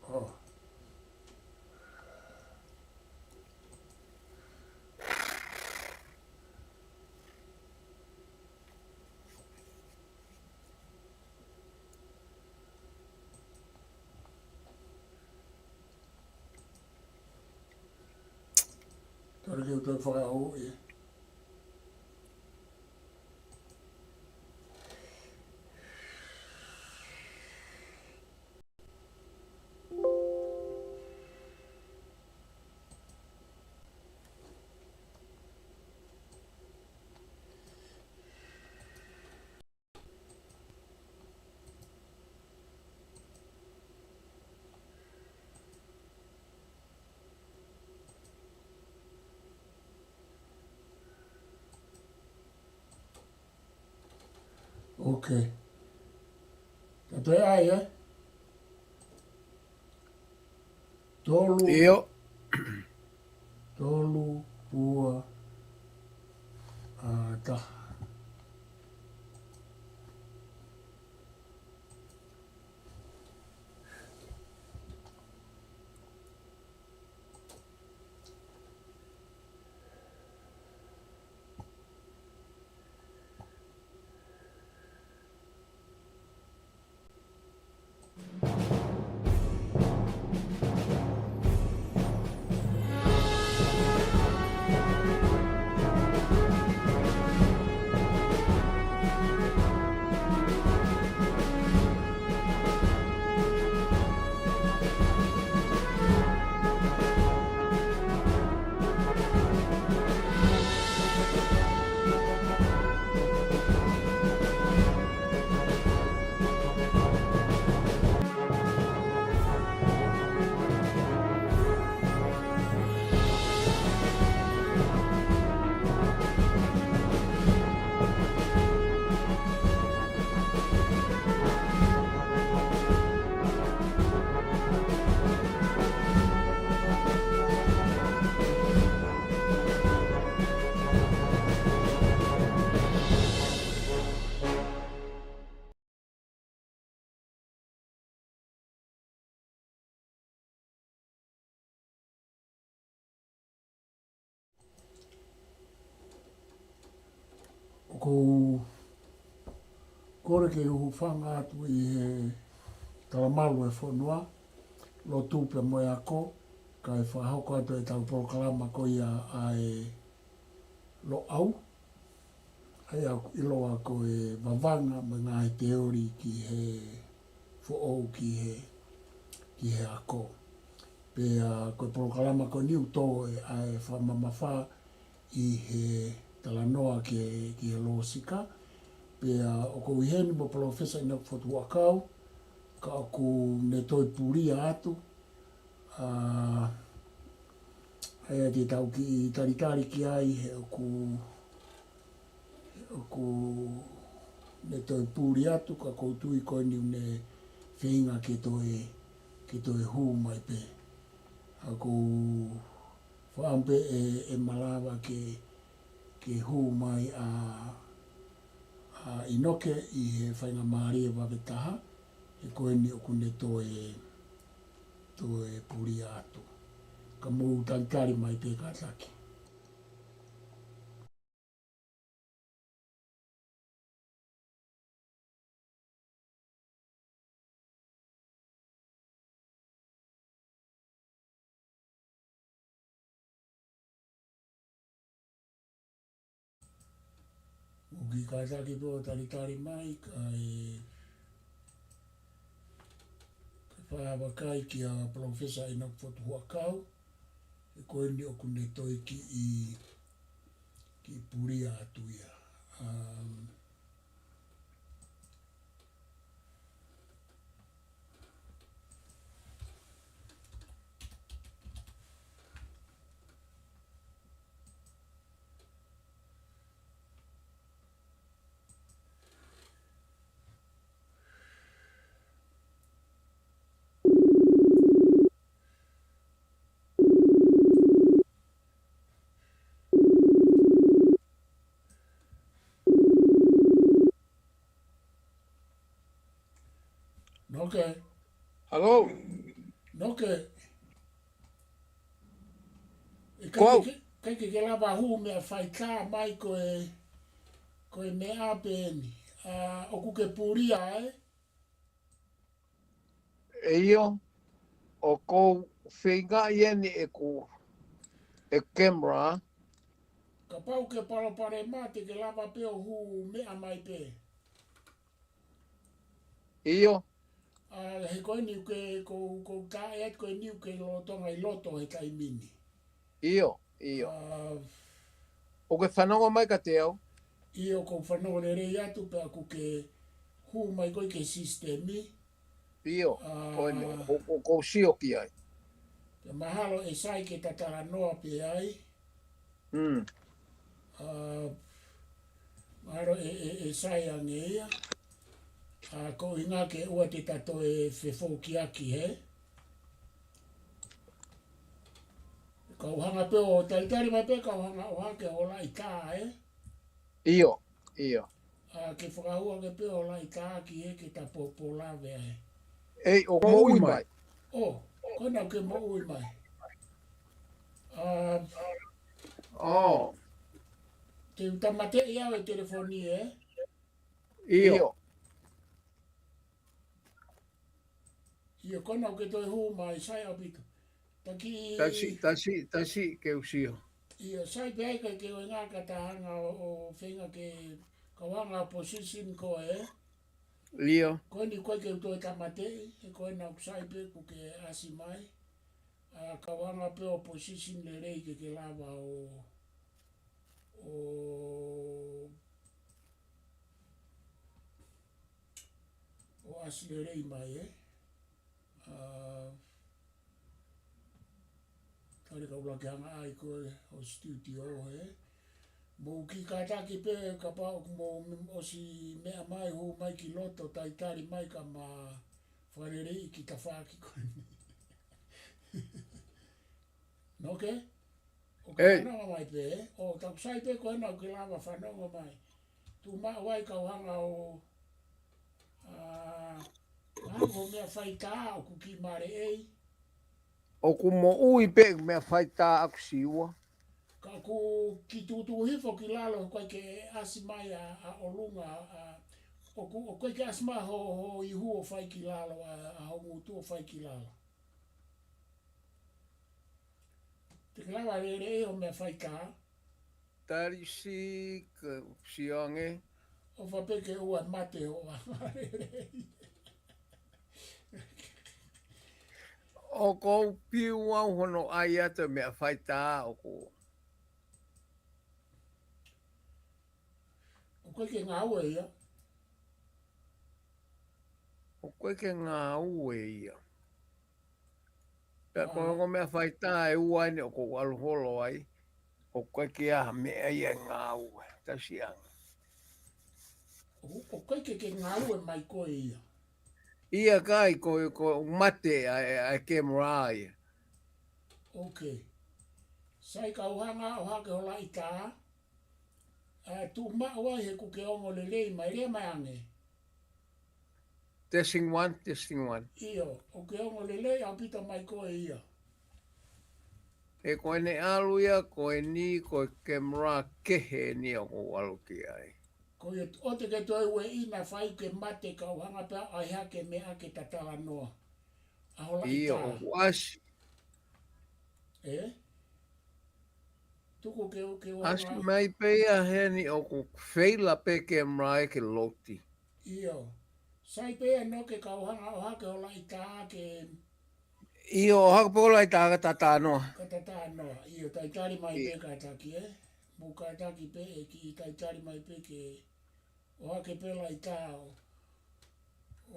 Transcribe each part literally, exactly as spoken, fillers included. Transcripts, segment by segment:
Oh. Tolu ke u toe fakaʻuhi. Ok. Ka toe ʻai, ē? Tolu. ʻIo. Tolu, ua, ʻa, taha. ʻOku ou kole ke u hūfanga atu ʻi he talamalu ʻo e fonua, lotu pea mo e ako, kae fakahoko atu ʻetau polokalama ko ia ʻa e Loʻau. ʻA ia ʻoku ʻiloa ko e Vavanga mo e Ngaahi Teoli ki he Foʻou ki he, ki he Ako. Pea ko e polokalama ko eni ʻoku tō ʻa e fakamamafa ʻi he talanoa ki he, ki he Lōsika. Pea ʻoku ou ʻi heni mo Palōfesa ʻInoke Fotu Huʻakau, ka ʻoku ne toe pulia atu, ʻa, ʻa ia te tau kiʻi talitali ki ai he ʻoku, he ʻoku ne toe puli atu, ka ʻoku ou tui ko eni ʻoku ne feinga ke toe, ke toe hū mai pē. ʻA ia ʻoku ou fakaʻamu pē ʻe, ʻe malava ke, ke hū mai ʻa, ʻa ʻInoke ʻi he faingamālie vave taha, he ko eni ʻoku ne toe, toe pulia atu. Ka mou talitali mai pē kātaki. ʻOku kātaki pē ʻo talitali mai, kae, kae fai ha vakai kia Professor ʻInoke Fotu Huʻakau, he ko eni ʻoku ne toe kiʻi, kiʻi pulia atu ia. Um, Ok. Hello. Noke, ʻikai ke, ʻikai ke ke lava hū meʻa faitā mai ko e, ko e meʻa pē eni. ʻA, ʻoku ke pulia, ē? ʻIo, ʻoku ou feingaʻi eni ʻeku, ʻeku camera. Kapau ke palopalema te ke lava pē ʻo hū meʻa mai pē. ʻIo. ʻA, he ko eni ke ko, ko taʻe atu ko eni ke lolotonga ʻi loto he taimi ni. ʻIo, ʻio. ʻA, ʻoku ke fanongo mai kiate au? ʻIo, ʻoku ou fanongo lelei atu pea ʻoku ke hū mai koe ki he sisitemi. ʻIo, ʻa, ko eni, ʻo, ʻoku ou sio ki ai. Pea mahalo ʻe sai ke ta talanoa pē ai. Mm. ʻA, mahalo ʻe, ʻe, ʻe sai ange ia. ʻA, ko e ʻuhinga ke ʻoua te ta toe fefoukiaki he. Kau hanga pē ʻo talitali mai pē, kau hanga ʻo ʻohake ho laʻitā, ē? ʻIo, ʻio. ʻA, ke fakahū ange pē ho laʻitā ki he ke ta pōpōlave ai. ʻEi, ʻoku moʻui mai. ʻO, ko ena ke moʻui mai. ʻA, ʻo. Te u tāmateʻi au e telefoni, ē? ʻIo. ʻIo. ʻIo, ko ena ke toe hū mai, sai ʻaupito. Taki. Tasi, tasi, tasi ke u sio. ʻIo, sai pē ai ka ke ʻuhinga ka ta hanga ʻo, ʻo feinga ke kau hanga ʻo position koe, ē? ʻIo. Ko eni ʻoku ʻikai ke u toe tāmateʻi, he ko ena ʻoku sai pē ʻoku ke ʻasi mai. ʻA, kau hanga pē ʻo position lelei ke ke lava ʻo, ʻo, ʻo ʻasi lelei mai, ē? ʻA, tali ka ʻuluaki hanga ai ko e ʻo studio he. Mou kiʻi kātaki pē kapau ʻoku mou ʻosi meʻa mai, hū mai ki loto, talitali mai ka ma fakaleleiʻi ki tafaʻaki ko eni. Noke? ʻOku ke fanongo mai pē, ʻo taku sai pē ko ena ʻoku ke lava fanongo mai. Tuʻu maʻu ai kau hanga ʻo, ʻa, ʻa, ko e meʻa faitā ʻoku kiʻi maleʻei. ʻOku moʻui pē meʻa faitā ʻaku siua. Ka ʻoku kiʻi tuʻutuʻu hifo ki lalo, ʻoku ʻikai ke ʻasi mai ʻa, ʻa ʻolunga, ʻa, ʻoku, ʻoku ʻikai ke ʻasi mai ho, ho ihu ʻo fai ki lalo, ʻa, ʻa ho ngutu ʻo fai ki lalo. Te ke lava lele ʻo meʻa faitā. Tali si ke sio ange. ʻOfa pē ke ʻoua mate ʻo ʻamalele. ʻOku ou piu au hono ʻai atu meʻa faitā ʻoku. ʻOku ʻikai ke ngāue ia. ʻOku ʻikai ke ngāue ia. Pea ko e ongo meʻa faitā ʻe ua eni ʻoku ou ʻalu holo ai, ʻoku ʻikai ke ʻi ai ha meʻa ia ʻe ngāue, tasi ange. ʻOku ʻikai ke ke ngāue mai koe ia. ʻIkai, ko, ko e mate ʻa, ʻa e camera ia. Ok. Sai kau hanga ʻo ʻohake ho laʻitā, ʻa, tuʻu maʻu ai he ʻoku ke ongo lelei mai, lea mai ange. Testing one, testing one. ʻIo, ʻoku ke ongo lelei ʻaupito mai koe ia. He ko ʻene ʻalu ia, ko eni, ko e camera kehe eni ʻoku ou ʻalu ki ai. Ko ia, ʻoua te ke toe ueʻi naʻa fai ke mate kau hanga pē ʻo ʻai hake meʻa ke ta talanoa. ʻA hola ʻIo, ʻoku ʻasi. Ē? Tuku ke, ke ʻasi mai pē ia heni ʻoku feila pē camera ʻe ke loti. ʻIo. Sai pē ia Noke kau hanga ʻo ʻohake ho laʻitā ke. ʻIo, ʻohake pē ho laʻitā ka ta talanoa. Ka ta talanoa. ʻIo, talitali mai pē kātaki, ē? Mou kātaki pē ʻEiki, talitali mai pē ke ʻohake pē laʻitā ʻo,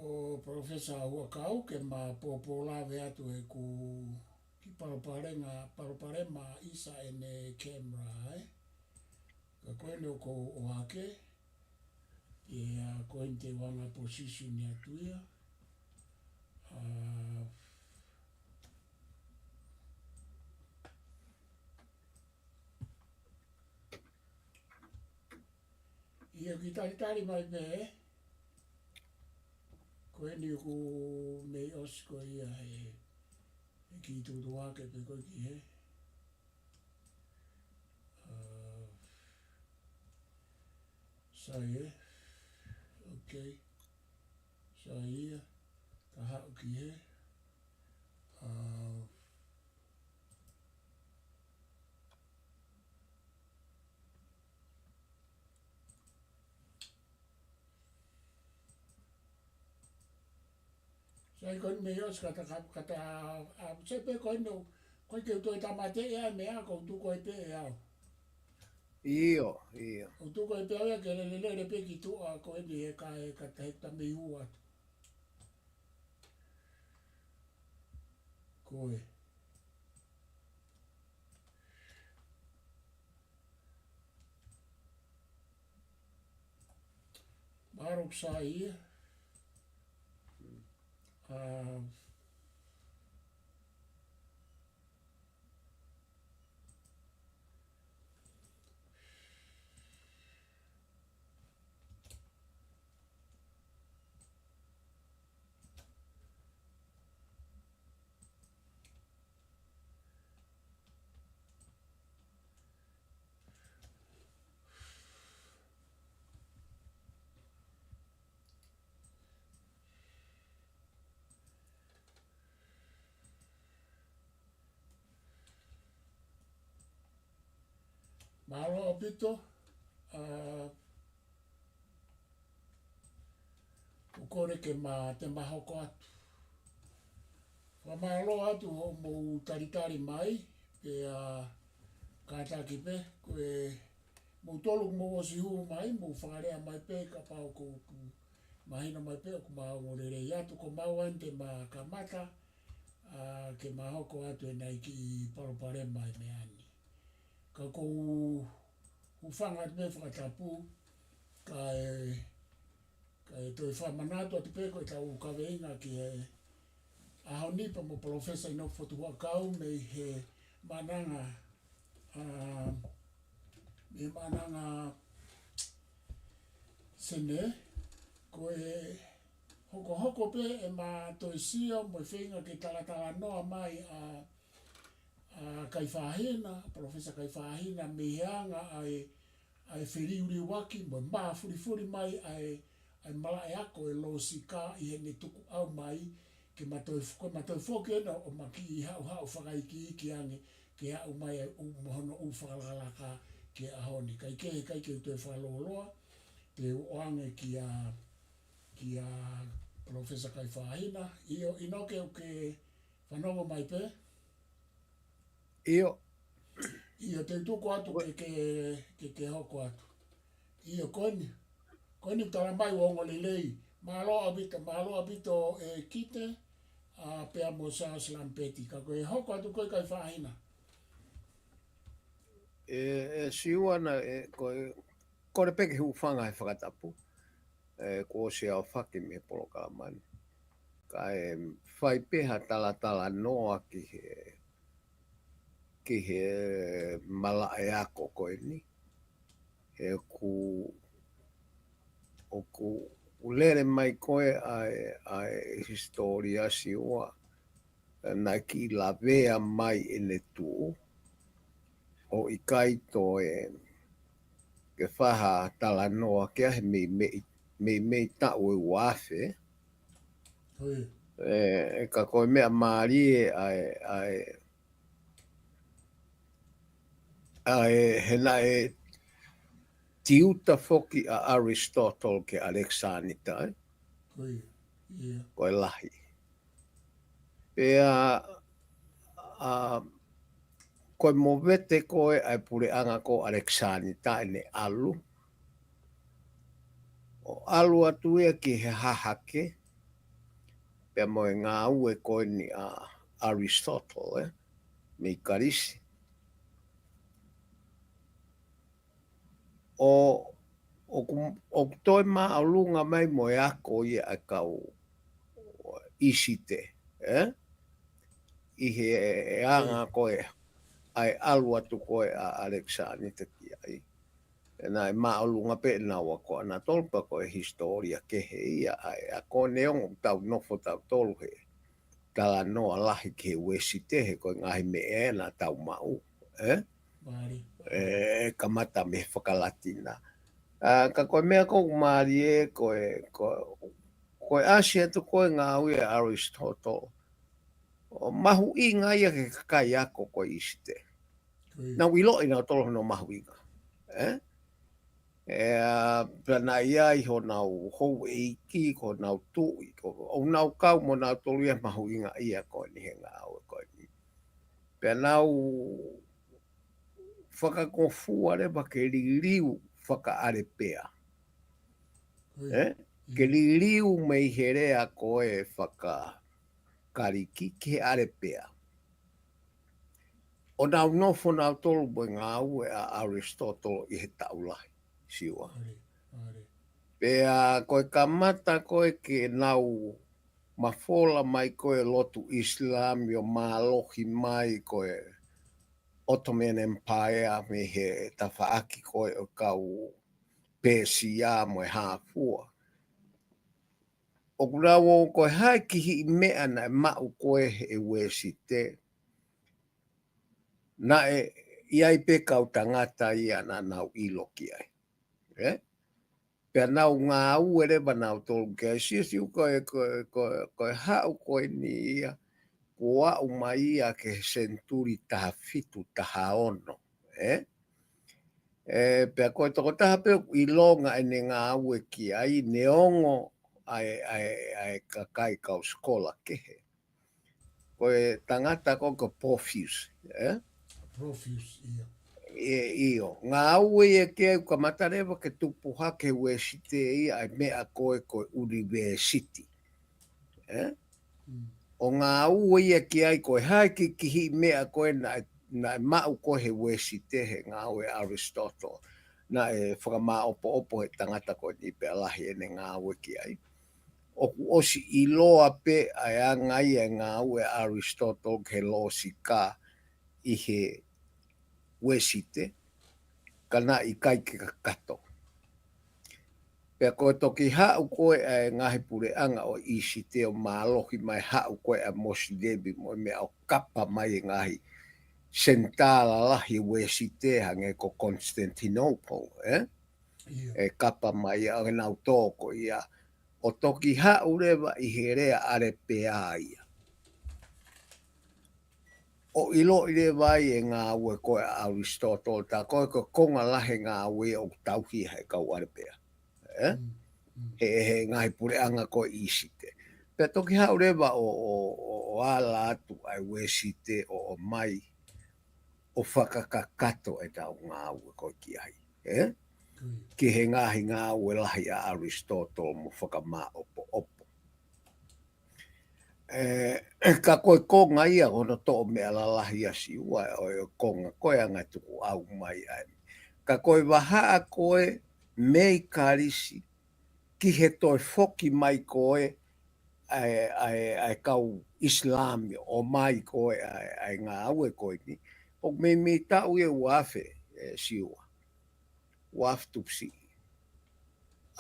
ʻo Professor Huʻakau ke ma pōpōlave atu ʻeku kiʻi palopalenga, palopalema ʻisa ʻene camera, ē? Ka ko eni ʻoku ou ʻohake, ʻa, ko eni te u hanga position atu ia. ʻA, ʻIo kiʻi talitali mai pē, ē? Ko eni ʻoku mei ʻosi ko ia he ʻi tuʻutuʻu hake pē ko ē ki hē. Ā, sai ē. Ok. Sai ia. Ka haʻu ki hē. Ā, sai ko eni mei ʻosi kata, kata, ā, sai pē ko eni, ko e ke u toe tāmateʻi ʻa e meʻa ko u tuku ai pē ʻe au. ʻIo, ʻio. U tuku ai pē au ia ke lele, lele pē ki tuʻa ko eni he ka, he ka tahi ta mei ua atu. Ko e. Mālō Kusaia. Ā, mālō ʻaupito, ā, ʻoku ou kole ke ma, te ma hoko atu. Fakamālō atu hoʻomou talitali mai, pea kātaki pē, ko e mou tolu mou ʻosi hū mai, mou fakalea mai pē, kapau ʻoku mahino mai pē, ʻoku ma ongo lelei atu, ko maua eni te ma kamata, ā, ke ma hoko atu ʻenau kiʻi palopalema ʻi he meʻa ni. Ka ʻoku ou hūfanga atu pē fakatapu, kae, kae toe fakamanatu atu pē ko ʻetau kaveinga ki he ʻaho ni pea mo Palōfesa ʻInoke Fotu Huʻakau mei he Maʻananga, ā, mei he Maʻananga Senē, ko e hokohoko pē ʻema toe sio mo e feinga ke talatalanoa mai ʻa, ʻa Kaifahina, Palōfesa Kaifahina, mei he anga ʻa e, ʻa e feliuliuaki mo e mafulifuli mai ʻa e, ʻa e malaʻe ako ʻe Losika ʻi heʻene tukuʻau mai, ke ma toe f-, ke ma toe foki ena ʻo ma kiʻi haʻuhaʻu fakaikiiki ange, ke aʻu mai ai ʻo mo hono ʻū fakalakalaka ki he ʻaho ni. Kae kehe, ʻikai ke u toe fakalōloa, te u ʻoange kia, kia Palōfesa Kaifahina. ʻIo, ʻInoke, ʻoku ke fanongo mai pē? ʻIo. ʻIo, te u tuku atu ke, ke, ke, ke hoko atu. ʻIo, ko eni. Ko eni tala mai ʻoku ongo lelei. Mālō ʻaupito, mālō ʻaupito ʻEkite, ā, pea mo Charles Lampeti. Ka ko e hoko atu ko ē Kaifahina. ʻE, ʻe Siuana, ʻe, ko e, kole pē ke hūfanga he fakatapu. ʻE, kuo ʻosi ʻaofaki mei he polokalama ni. Kae fai pē ha talatalanoa ki he, ki he malaʻe ako ko eni. He ʻoku, ʻoku lele mai ko ē ʻa e, ʻa e hisitōlia Siua, naʻe kiʻi lavea mai ʻene tuʻu, ʻo ʻikai toe ke fai ha talanoa ki ai he meimei, meimei taʻu ʻe ua afe. Ko ia. ʻE, ka ko e meʻa mālie ʻa e, ʻa e, ʻa e, he naʻe tiuta foki ʻa Aristotle kia Alexander, ē? Ko ia. ʻIo. Ko e lahi. Pea, ā, ko e movete ko ē ʻa e puleʻanga ko Alexander ʻene ʻalu. ʻO ʻalu atu ia ki he hahake, pea mo e ngāue ko eni ʻa Aristotle, ē, mei Kalisi. ʻO, ʻoku, ʻoku toe māʻolunga mai mo e ako ia ʻa e kau ʻIsite, ē? ʻI he anga ko ē, ʻa e ʻalu atu ko ē ʻa Alexander ki ai. ʻE naʻe māʻolunga pē ʻenau ako ʻa nautolu pea ko e hisitōlia kehe ia ʻa e ako neongo ʻoku tau nofo tautolu he talanoa lahi ki he Uēsite he ko e ngaahi meʻa ē naʻa tau maʻu, ē? Mālie. Ē, kamata mei he fakalatina. ʻA, ka ko e meʻa ʻoku mālie, ko e, ko, ko e ʻasi atu ko e ngāue ʻa Aristotle, ʻoku mahuʻinga ia ki he kakai ako ko ē ʻi ʻIsite. Ko ia. Naʻa nau ʻiloʻi nautolu hono mahuʻinga. Ē? Ē, ʻa, pea naʻe ʻi ai honau houʻeiki, ko honau tuʻi, ko, ʻoku nau kau mo nautolu ia mahuʻinga ia ko eni he ngāue ko eni. Pea nau fakangofua leva ke liliu fakaʻalepea. Ko ia. Ē? Ke liliu mei he lea ko ē fakaKalisi ki he ʻalepea. ʻO nau nofo nautolu mo e ngāue ʻa Aristotle ʻi he taʻu lahi, Siua. Mālie, mālie. Pea ko e kamata ko ē ke nau mafola mai ko e lotu ʻIsilami ʻo mālohi mai ko e Ottoman Empire mei he tafaʻaki ko ē ʻo e kau Pēsia mo e hā fua. ʻOku nau ō ko e hā e kihiʻi meʻa naʻe maʻu ko ē he Uēsite, naʻe ʻi ai pē kau tangata ia naʻa nau ʻilo ki ai. Ē? Pea nau ngāue leva nautolu ki ai, Siosiu, ko e, ko e, ko e, ko e haʻu ko eni ia, kuo aʻu mai ia ki he senituli taha fitu, taha ono, ē? Ē, pea ko e tokotaha pē ʻoku ʻilonga ʻene ngāue ki ai, neongo ʻa e, ʻa e, ʻa e kakai kau sikola kehe. Ko e tangata ko, ko Porphyus, ē? Porphyus, ia. ʻIo, ngāue ia ke u kamata leva ke tupu hake he Uēsite ia ʻa e meʻa ko ē ko e ʻunivēsiti. Ē? Mm. ʻO ngāue ia ki ai ko e hā e kihiʻi meʻa ko ē naʻe, naʻe maʻu ko ē he Uēsite he ngāue ʻa Aristotle. Naʻe fakamāʻopoʻopo he tangata ko eni pea lahi ʻene ngāue ki ai. ʻOku ʻosi ʻiloa pē ʻa e anga ia e ngāue ʻa Aristotle ki he lōsika ʻi he Uēsite, ka naʻe ʻikai ke kakato. Pea ko e toki haʻu ko ē ʻa e ngaahi puleʻanga ʻo ʻIsite ʻo mālohi mai, haʻu ko ē ʻa e Mosilemi mo e meʻa ʻo kapa mai e ngaahi senitā lalahi Uēsite hangē ko Constantinople, ē? ʻIo. ʻE kapa mai ia ʻo nau tō ko ia. ʻO toki haʻu leva ʻi he lea ʻalepea ia. ʻO ʻiloʻi leva ai e ngāue ko ē ʻa Aristotle, tā ko ē ko e konga lahi e ngāue ʻoku tauhi he kau ʻalepea. Ē? Mm, mm. He, he ngaahi puleʻanga ko ē ʻIsite. Pea toki haʻu leva ʻo, ʻo, ʻo, ʻo ala atu ʻa e Uēsite ʻo, ʻo ʻomai ʻo fakakakato ʻetau ngāue ko ē ki ai. Ē? Ko ia. Ki he ngaahi ngāue lahi ʻa Aristotle mo fakamāʻopoʻopo. Ē, ka ko e konga ia hono toʻo meʻa lalahi ʻa Siua, ʻo e konga ko e anga e tukuʻau mai ai. Ka ko e vahaʻa ko ē mei Kalisi, ki he toe foki mai ko ē ʻa e, ʻa e, ʻa e kau ʻIsilami, ʻomai ko ē ʻa e, ʻa e ngāue ko eni. ʻOku meimei taʻu ia ʻe ua afe, ē, Siua. Ua afe tupu siʻi.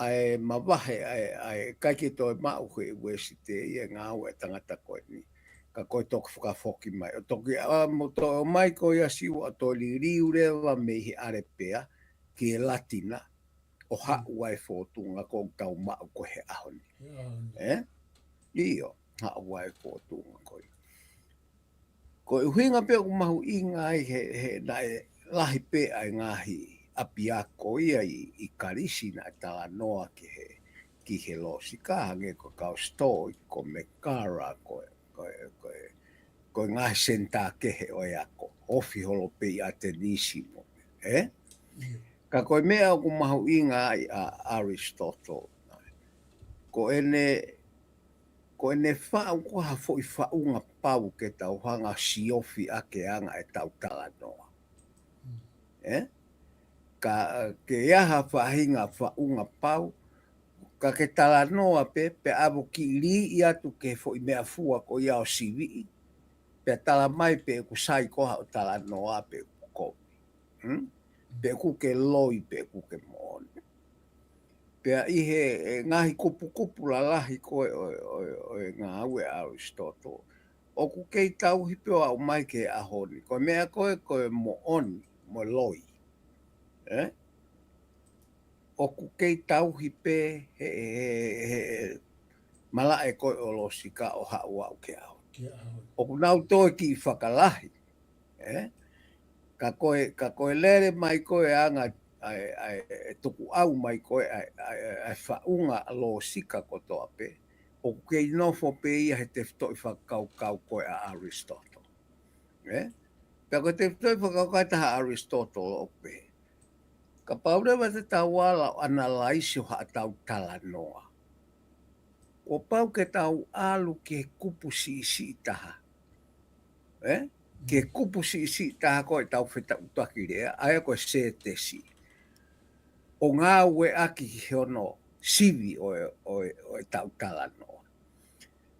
ʻA e mavahe, ʻa e, ʻa e ʻikai ke toe maʻu he Uēsite ia e ngāue ʻa e tangata ko eni. Ka ko e toki fakafoki mai. ʻO toki, ʻa, mo toe ʻomai ko ia Siua, ʻo toe liliu leva mei he ʻalepea ki he Latina, ʻo haʻu ai e fōtunga ko ē ʻoku tau maʻu ko ē he ʻaho ni. He ʻaho ni. Ē? ʻIo, haʻu ai e fōtunga ko ia. Ko e ʻuhinga pē ʻoku mahuʻinga ai he, he naʻe lahi pē ʻa e ngaahi ʻapiako ia ʻi, ʻi Kalisi naʻe talanoa ki he, ki he lōsika hangē ko e kau Stoa, ko Megara, ko e, ko e, ko e, ko e ngaahi senitā kehe ʻo e ako, ofi holo pē ʻi ʻAtenisi mo, ē? ʻIo. Ka ko e meʻa ʻoku mahuʻinga ai ʻa Aristotle, ko ʻene, ko ʻene faʻu ko ha foʻi faʻunga pau ke tau hanga siofi ʻaki e anga ʻetau talanoa. Mm. Ē? Ka, ke ʻi ai ha faʻahinga faʻunga pau, ka ke talanoa pē, pea ʻave ʻo kiʻi liʻi atu ki he foʻi meʻafua ko ia ʻo siviʻi, pea tala mai pe ʻoku sai ko ē haʻo talanoa pe ʻoku kovi. Hmm? Pe ʻoku ke loi, pe ʻoku ke moʻoni. Pea ʻi he, e, ngaahi kupukupu lalahi ko ē ʻo, ʻo, ʻo e ngāue ʻa Aristotle, ʻoku kei tauhi pē ʻo aʻu mai ki he ʻaho ni. Ko e meʻa ko ē, ko e moʻoni, mo e loi. ʻE? ʻOku kei tauhi pē he, he, he, he malaʻe ko ē ʻo Losika ʻo haʻu ʻo aʻu ki he ʻaho ni. Ki he ʻaho ni. ʻOku nau toe kiʻi fakalahi. ʻE? Ka ko e, ka ko e lele mai ko ē ʻa e anga, ʻa e, ʻa e, ʻa e tukuʻau mai ko ē ʻa e, ʻa e, ʻa e faʻunga Losika kotoa pē. ʻOku kei nofo pē ia he tefitoʻi fakakaukau ko ē ʻa Aristotle. ʻE? Pea ko e tefitoʻi fakakaukau ʻe taha ʻa Aristotle ʻoku pehē, kapau leva te tau ala ʻo analyze ʻo haʻatau talanoa, kuo pau ke tau ʻalu ki he kupu siʻisiʻi taha. ʻE? Ki he kupu siʻisiʻi taha ko ē ʻetau fetautaki lea, ʻa ia ko e sētesi. ʻO ngāueʻaki ki hono sivi ʻo e, ʻo e, ʻo ʻetau talanoa.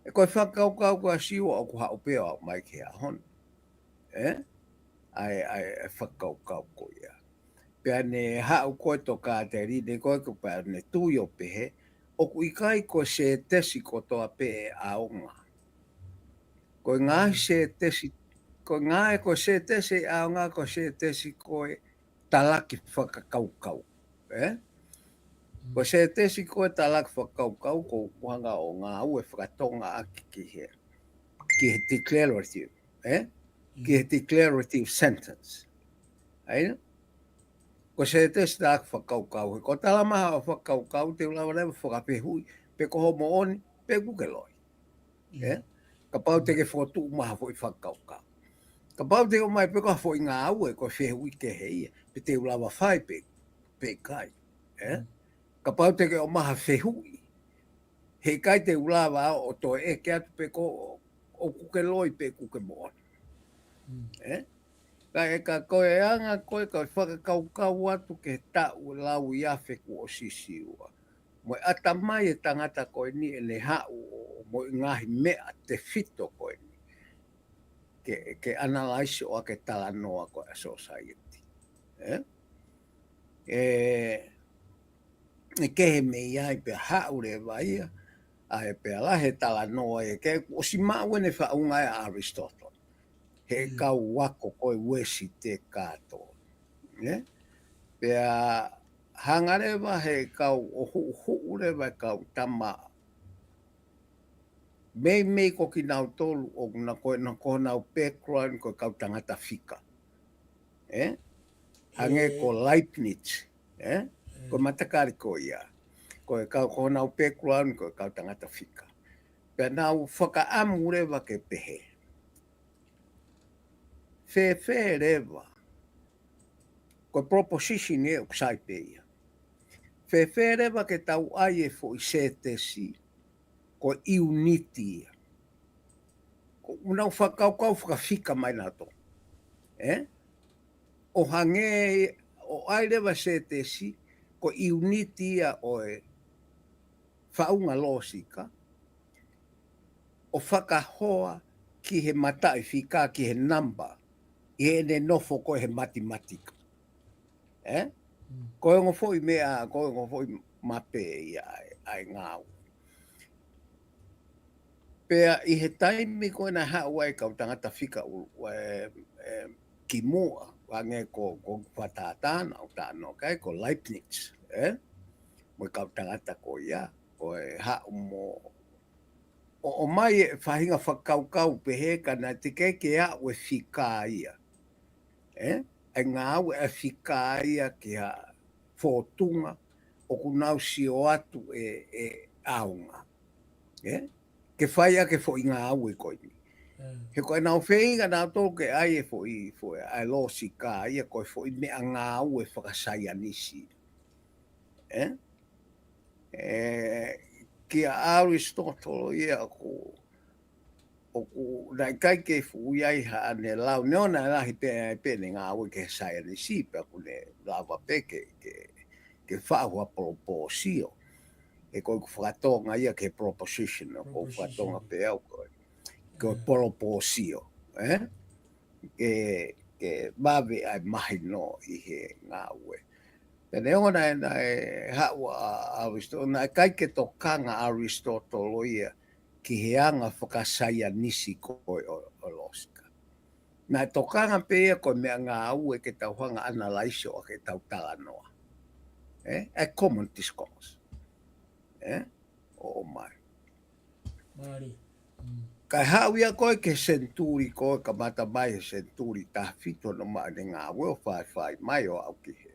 ʻE ko e fakakaukau ko ē ʻa Siua ʻoku haʻu pē ʻo aʻu mai ki he ʻaho ni. ʻE? ʻA e, ʻa e, ʻa e fakakaukau ko ia. Pea ne haʻu ko ē Tokāteline ko ē ko pea ne tui ʻo pehē, ʻoku ʻikai ko e sētesi kotoa pē ʻe ʻaonga. Ko e ngaahi sētesi, ko e ngaahi, ko e sētesi ʻe ʻaonga, ko e sētesi ko e talaki fakakaukau. ʻE? Ko e sētesi ko e talaki fakakaukau, ko e ʻuhinga ʻo ngāue fakatonga ʻaki ki he, ki he declarative, ʻe? Ki he declarative sentence. ʻAi? Ko e sētesi talaki fakakaukau, he ko e talamaha ʻo e fakakaukau, te u lava leva fakafehuʻi, pe ko hoʻo moʻoni, pe ʻoku ke loi. ʻE? Kapau te ke fokotuʻu mai ha foʻi fakakaukau. Kapau te ke ʻomai pē ko ha foʻi ngāue, ko e fehuʻi kehe ia, pe te u lava fai pe, pe ʻikai. ʻE? Kapau te ke ʻomai ha fehuʻi, heʻikai te u lava ʻo toe ʻeke atu pe ko ʻoku ke loi pe ʻoku ke moʻoni. ʻE? Ka e ka ko e anga ko ē ka fakakaukau atu ki he taʻu lau i afe kuo ʻosi Siua. Mo e ʻatamai e tangata ko eni ʻene haʻu ʻo, mo e ngaahi meʻa tefito ko eni. Ke, ke analyze ʻo ʻai ke talanoa ko ē ʻa e society. ʻE? ʻE, ʻe kehe mei ai pea haʻu leva ia, ʻa e pea lahi e talanoa ia ke ʻosi maʻu ʻene faʻunga ʻe Aristotle. He kau ako ko ē Uēsite kātoa. ʻE? Pea hanga leva he kau ʻo huʻuhuʻu leva e kau tama meimei ko kinautolu ʻoku na ko ē, na ko honau background ko e kau tangata fika. ʻE? Hangē ko Leibniz, ʻe? Ko e matakali ko ia. Ko e kau, ko honau background ko e kau tangata fika. Pea nau fakaʻamu leva ke pehē, fēfē leva, ko e proposition ē ʻoku sai pē ia. Fēfē leva ke tau ʻai e foʻi sētesi, ko e ʻiuniti ia. Ko ʻenau fakakaukau fakafika mai nautolu. ʻE? ʻO hangē, ʻo ʻai leva sētesi, ko e ʻiuniti ia ʻo e faʻunga lōsika, ʻo fakahoa ki he mataʻi fika, ki he namba, ʻi heʻene nofo ko ē he matematika. ʻE? Ko e ongo foʻi meʻa, ko e ongo foʻi mape ia ʻa e, ʻa e ngāue. Pea ʻi he taimi ko ē naʻe haʻu ai e kau tangata fika ʻu, ʻe, ʻe, kimuʻa, hangē ko, ko Fatātana, ʻo tāno kai, ko Leibniz, ʻe? Mo e kau tangata ko ia, ko e haʻu mo, ʻo, ʻomai e faʻahinga fakakaukau pehē ka naʻe teʻeki ke aʻu e fika ia. ʻE? ʻA e ngāue ʻa e fika ia ki ha fōtunga, ʻoku nau sio atu ʻe, ʻe ʻaonga. ʻE? Ke fai ʻaki e foʻi ngāue ko eni. He ko ʻenau feinga nautolu ke ʻai e foʻi, foʻi, ʻa e lōsika ia ko e foʻi meʻangāue fakasaienisi. ʻE? ʻE, kia Aristotle ia ʻoku, ʻoku naʻe ʻikai ke fuʻu ʻi ai haʻane lau, neongo naʻe lahi pē, pē ʻene ngāue ki he saienisi, pea ʻoku ne lava pē ke, ke, ke faʻu ha polopōsio. He ko ʻeku fakatonga ia ki he proposition, ʻoku ou fakatonga pē au ko e, ko e polopōsio, ʻe? Ke, ke vave ʻa e mahino ʻi he ngāue. Pea neongo naʻe, naʻe haʻu ʻa Aristotle, naʻe ʻikai ke tokanga ʻa Aristotle ia ki he anga fakasaienisi ko ē ʻo, ʻo lōsika. Naʻe tokanga pē ia ko e meʻangāue ke tau hanga ʻo analyze ʻo ʻai ke tau talanoa. Ē? ʻA e common discourse. Ē? ʻO ʻomai. Mālie. Mm. Kae haʻu ia ko ē ki he senituli ko ē kamata mai he senituli taha fitu hono maʻu ʻene ngāue ʻo faifai mai ʻo aʻu ki he.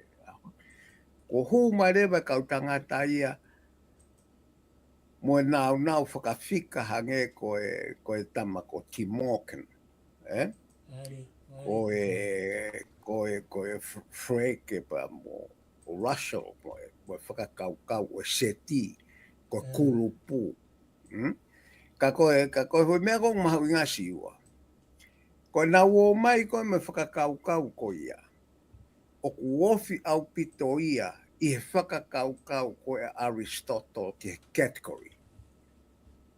Ko e hū mai leva e kau tangata ia mo e nāunau fakafika hangē ko e, ko e tama ko Tim Morgan, ē? Mālie, mālie. Ko e, ko e, ko e F-, Freke pea mo Russell, mo e, mo e fakakaukau ʻo e seti, ko e kulupu. Mm? Ka ko e, ka ko e foʻi meʻa ʻoku mahuʻinga, Siua. Ko ʻenau ō mai ko ē mo e fakakaukau ko ia, ʻoku ofi ʻaupito ia ʻi he fakakaukau ko ē ʻa Aristotle ki he category.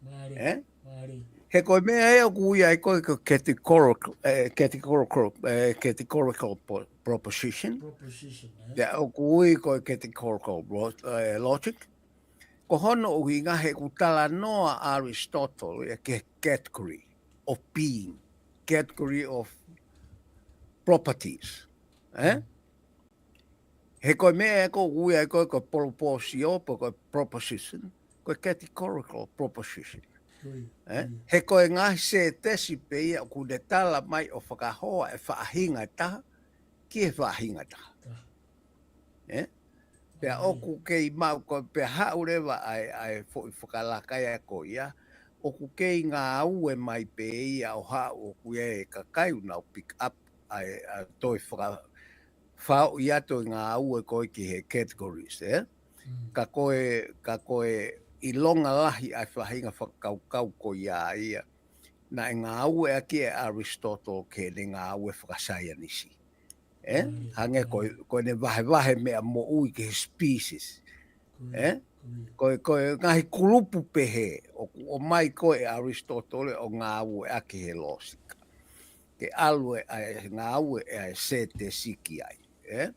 Mālie, ē? Mālie. He ko e meʻa ē ʻoku ui ai ko e, ko e categorical, eh, categorical, eh, categorical po-, proposition. Proposition, ē? Pea ʻoku ui ko e categorical lo-, eh, logic. Ko hono ʻuhinga he ʻoku talanoa ʻa Aristotle ia ki he category of being, category of properties. Ē? Mm. He ko e meʻa ē ʻoku ui ai ko e, ko e proposition, pe ko e proposition, ko e categorical proposition. Ui, ē? Ui. He ko e ngaahi sētesi pē ia ʻoku ne tala mai ʻo fakahoa e faʻahinga ʻe taha ki he faʻahinga ʻe taha. Taha. Ē? Pea ʻoku kei maʻu ko, pea haʻu leva ʻa e, ʻa e foʻi fakalaka ia ko ia, ʻoku kei ngāue mai pē ia ʻo haʻu ʻoku ʻi ai e kakai ʻoku nau pick up ʻa e, ʻa e toe faka-, faʻu ia toe ngāue ko ē ki he categories, ē? Mm. Ka ko e, ka ko e ʻilonga lahi ʻa e faʻahinga fakakaukau ko ia ia naʻe ngāueʻaki ʻe Aristotle ki heʻene ngāue fakasaienisi. Ē? Mm. Hangē ko, ko ʻene vahevahe meʻa moʻui ki he species. Ko ia, ē? Ko ia. Ko e, ko e ngaahi kulupu pehē, ʻoku ʻomai ko ē ʻe Aristotle ʻo ngāueʻaki he lōsika. Ke ʻalu e, ʻa e ngāue ʻa e sētesi ki ai. Ē?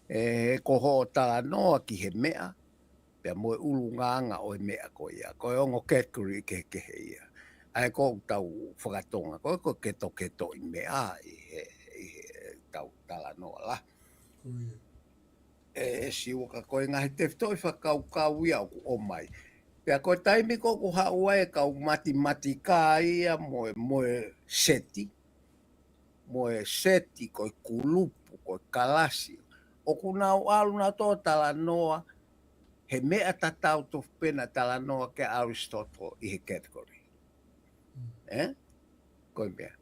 Ē, ko hoʻo talanoa ki he meʻa, pea mo e ʻulungaanga ʻo e meʻa ko ia. Ko e ongo category kehekehe ia. ʻA ia ko ʻetau fakatonga, ko e, ko e ketoketoʻi meʻa ʻi he, ʻi he tau talanoa lahi. Ko ia. Ē, ē Siua, ka ko e ngaahi tefitoʻi fakakaukau ia ʻoku ʻomai. Pea ko e taimi ko ē ʻoku haʻu ai e kau matematika ia mo e, mo e seti, mo e seti, ko e kulupu, ko e kalasi, ʻoku nau ʻalu nautolu ʻo talanoa he meʻa tatau tofu pē naʻe talanoa ki ai ʻa Aristotle ʻi he category. Mm. Ē? Ko e meʻa.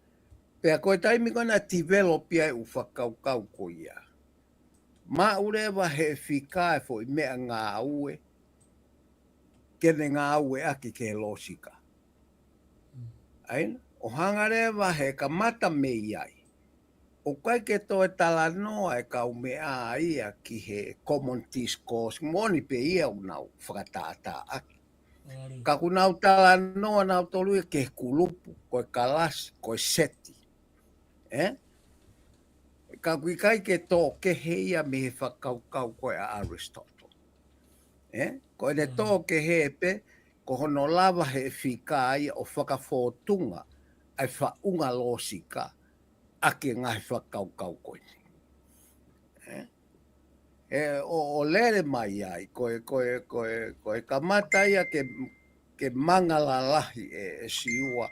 Pea ko e taimi ko ē naʻe develop ai e ʻū fakakaukau ko ia, maʻu leva ʻe he fika e foʻi meʻangāue ke ne ngāueʻaki ki he lōsika. ʻA ia, ʻo hanga leva he kamata mei ai, ʻoku ʻikai ke toe talanoa e kaumeʻa ia ki he common discourse, moʻoni pē ia ʻoku nau fakatātā ʻaki. Mālie. Ka ʻoku nau talanoa nautolu ia ki he kulupu, ko e kalasi, ko e seti. Ē? Ka ʻoku ʻikai ke tō kehe ia mei he fakakaukau ko ē ʻa Aristotle. Ē? Ko ʻene tō kehe pē, ko hono lava ʻe he fika ia ʻo fakafōtunga ʻa e faʻunga lōsika ʻaki e ngaahi fakakaukau ko eni. Ē? Ē, ʻo, ʻo lele mai ai, ko e, ko e, ko e, ko e kamata ia ke, ke manga lalahi ʻe, ʻe Siua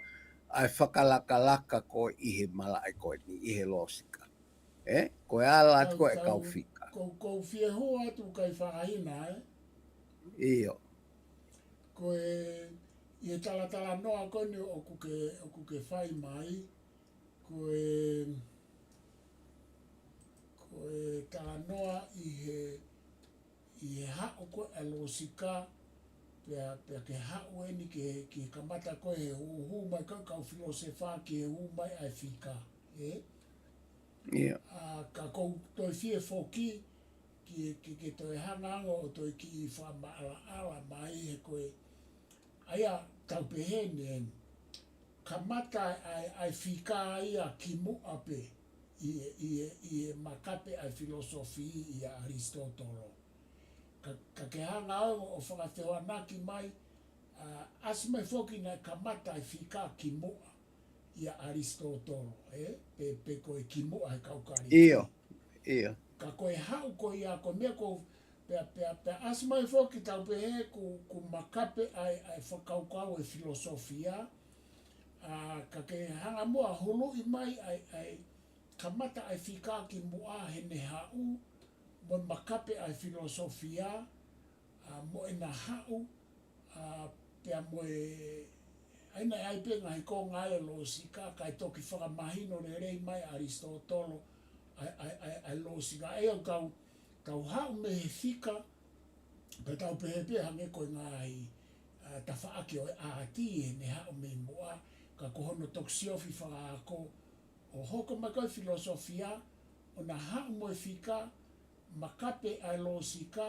ʻa e fakalakalaka ko ē ʻi he malaʻe ko eni, ʻi he lōsika. Ē? Ko e ala atu ko ē e kau fika. Ko, ko u fie hū atu kae fakahina, ē? ʻIo. Ko e, ʻi he talatalanoa ko eni ʻoku ke, ʻoku ke fai mai, ko e, ko e talanoa ʻi he, ʻi he haʻu ko ē ʻa e lōsika, pea, pea ke haʻu eni ki he, ki he kamata ko ē he hū, hū mai ko ē kau filōsefa ki he hū mai ʻa e fika, ē? ʻIo. ʻA, ka ko u toe fie foki, ki, ki, ke toe hanga ange ʻo toe kiʻi fakamaʻalaʻala mai he ko e, ʻa ia tau pehē ni eni. Kamata ʻa e, ʻa e fika ia kimuʻa pē ʻi he, ʻi he, ʻi he makape ʻa e filōsofi ʻia ʻAlisitotolo. Ka, ka ke hanga ʻo, ʻo fakafehoanaki mai ʻasi mai foki naʻe kamata e fika kimuʻa ʻia ʻAlisitōtolo, ē? Pe, pe ko e kimuʻa he kau Kalisi. ʻIo, ʻio. Ka ko e haʻu ko ia ko e meʻa ko, pea, pea, pea ʻasi mai foki tau pehē kuo, kuo makape ʻa e, ʻa e fakakaukau e filosofia, ʻa, ka ke hanga muʻa huluʻi mai ʻa e, ʻa e kamata ʻa e fika kimuʻa heʻene haʻu, mo e makape ʻa e filosofia, ʻa, mo ʻena haʻu, ʻa, pea mo e, ʻa ia naʻe ʻi ai pē ngaahi konga ʻo e lōsika, kae toki fakamahino lelei mai ʻa ʻAlisitōtolo ʻa e, ʻa e, ʻa e, ʻa e lōsika. ʻA ia ʻoku tau, tau haʻu mei he fika, pea tau pehē pē hangē ko e ngaahi, ʻa, tafaʻaki ʻo e ʻāti heʻene haʻu mei muʻa, ka ko hono toki siofi fakaako, ʻo hoko mai ko e filosofia, ʻo na haʻu mo e fika, makape ʻa e lōsika,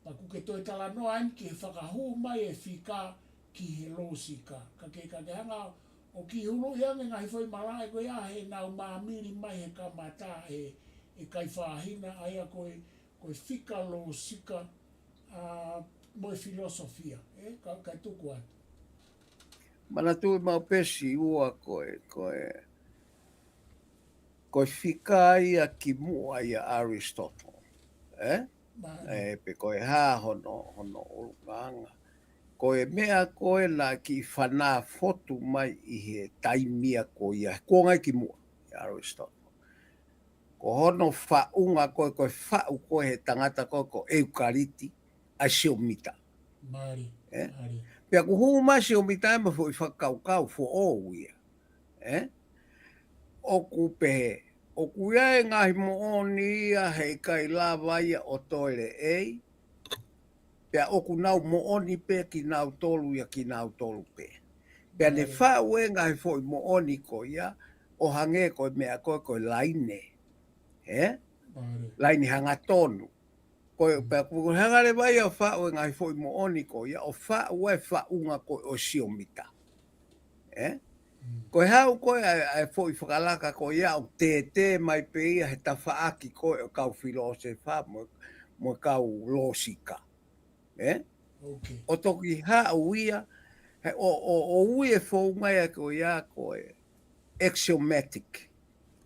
pea ʻoku ke toe talanoa eni ki he fakahū mai e fika ki he lōsika. Ka ke, ka ke hanga ʻo kiʻi huluʻi ange ngaahi foʻi malaʻe ko ia heʻenau māmili mai he kamata e, e kaifāhina ʻa ia ko e, ko e fika, lōsika, ʻa, mo e filosofia, ē, ka, ka tuku atu. Manatuʻi maʻu pē Siua ko e, ko e, ko e fika ia kimuʻa ʻia ʻAlisitōtolo, ē? Mālie. Ē, pe ko e hā hono, hono ʻulungaanga. Ko e meʻa ko ē naʻe kiʻi fanā fotu mai ʻi he taimi ia ko ia, he kuonga kimuʻa ʻia ʻAlisitōtolo. Ko hono faʻunga ko ē, ko e faʻu ko ē he tangata ko ē ko ʻEukaliti, ʻa Siomita. Mālie, ē? Mālie. Pea kuo hū mai Siomita ia mo e foʻi fakakaukau foʻou ia. Ē? ʻOku pehē, ʻoku ʻi ai e ngaahi moʻoni ia heʻikai lava ia ʻo toe leʻei, pea ʻoku nau moʻoni pē kinautolu ia kinautolu pē. Pea ne Mālie. faʻu e ngaahi foʻi moʻoni ko ia, ʻo hangē ko e meʻa ko ē ko e laine. Ē? Mālie. Laine hangatonu. Ko e, Mm. pea kuo hanga leva ia ʻo faʻu e ngaahi foʻi moʻoni ko ia, ʻo faʻu e faʻunga ko ē ʻo Siomita. Ē? Mm. Ko e haʻu ko ē ʻa e, ʻa e foʻi fakalaka ko ia ʻoku tētē mai pē ia he tafaʻaki ko ē ʻo e kau filōsefa mo, mo e kau lōsika. Ē? Ok. ʻO toki haʻu ia, he ʻo, ʻo, ʻo ui e founga ia ko ia ko e axiomatic.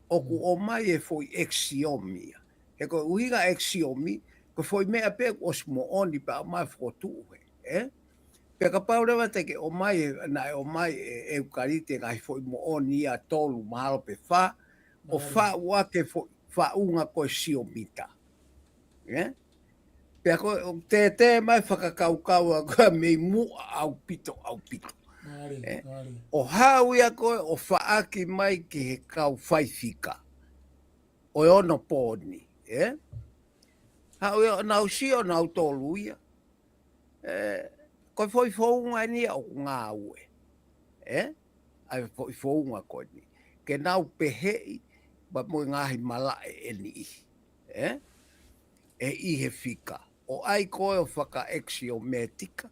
ʻOku Mm. ʻomai e foʻi ʻeksiomi ia. He ko e ʻuhinga ʻeksiomi, ko e foʻi meʻa pē kuo ʻosi moʻoni pea ʻomai fokotuʻu hē, ē? Pea kapau leva te ke ʻomai e, naʻe ʻomai ʻe, ʻEukaliti e ngaahi foʻi moʻoni ia tolu mahalo pe fā, ʻo Mālie. faʻu ʻaki e foʻi faʻunga ko ē Siomita. Ē? Pea ko e, ʻoku tētē mai fakakaukau ʻa ko ē mei muʻa ʻaupito, ʻaupito. Mālie, Ē? mālie. ʻO haʻu ia ko ē, ʻo faʻaki mai ki he kau faifika. ʻO e onopōni, ē? Haʻu ia ʻo nau sio nautolu ia. Ē, ko e foʻi founga eni ia ʻoku ngāue. Ē? ʻA e foʻi founga ko eni. Ke nau peheʻi, pea mo e ngaahi malaʻe ʻe niʻihi. Ē? ʻE ʻi he fika. ʻO ʻai ko ē ʻo fakaʻeksiometika.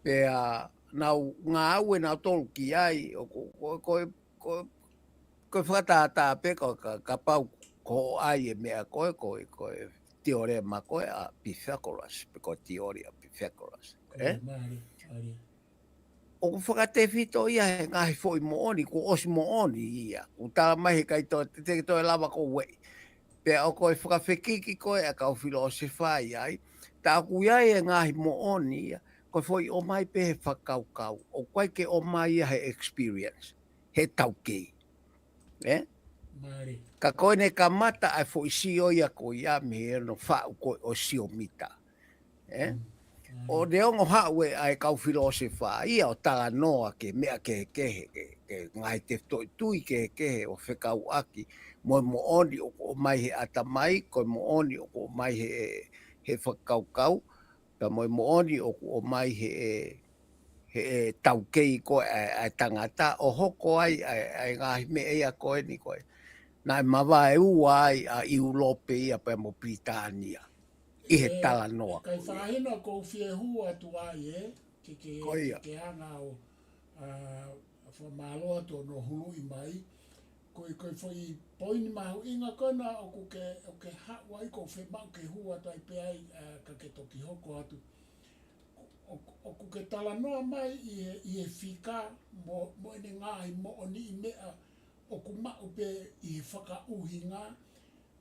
Pea nau ngāue nautolu ki ai, ʻo ko, ko, ko, ko, ko e fakatātā pē ko ka, kapau ko ʻai e meʻa ko ē, ko e, ko e tiorema ko ē ʻa Pythagoras, pe ko e tiori ʻa Pythagoras. Ē? Mālie, mālie. ʻOku fakatefito ia he ngaahi foʻi moʻoni, kuo ʻosi moʻoni ia. ʻOku tala mai he ʻikai toe, te, te toe lava ko ē. Pea ʻoku ʻi ai e fakafekiki ko ē ʻa e kau filōsefa ai. Tā ʻoku ʻi ai e ngaahi moʻoni ia. Ko e foʻi ʻomai pē he fakakaukau. ʻOku ʻikai ke ʻomai ia he experience. He taukei. Ē? Mālie. Ka ko ʻene kamata ʻa e foʻi sio ia ko ia mei hono faʻu ko ē ʻo Siomita. Ē? Mm, mm. ʻO neongo haʻu e ʻa e kau filōsefa ia ʻo talanoa ki he meʻa kehekehe, ki he, ki he ngaahi tefitoʻi tui kehekehe ʻo fekauʻaki mo e moʻoni ʻoku ʻomai he ʻatamai, ko e moʻoni ʻoku ʻomai he, he fakakaukau, pea mo e moʻoni ʻoku ʻomai he, he taukei ko ē ʻa e, ʻa e tangata, ʻo hoko ai ʻa e, ʻa e ngaahi meʻa ia ko eni ko ē. Naʻe mavaeua ai ʻa ʻIulope ia pea mo Pilitānia. ʻI he ʻE, talanoa. Kaifāhina ʻoku ou fie hū atu ai, ē? Ke, ke, Ko ia. ke hanga ʻo, ʻa, fakamālō atu hono huluʻi mai. Ko e, ko e foʻi poini mahuʻinga ko ena ʻoku ke, ʻoku ke haʻu ai ʻoku ou fiemaʻu ke hū atu ai pē ai, ʻa, ka ke toki hoko atu. Ko, ʻOku, ʻoku ke talanoa mai ʻi he, ʻi he fika mo, mo ʻene ngaahi moʻoniʻi meʻa ʻoku maʻu pē ʻi he fakaʻuhinga,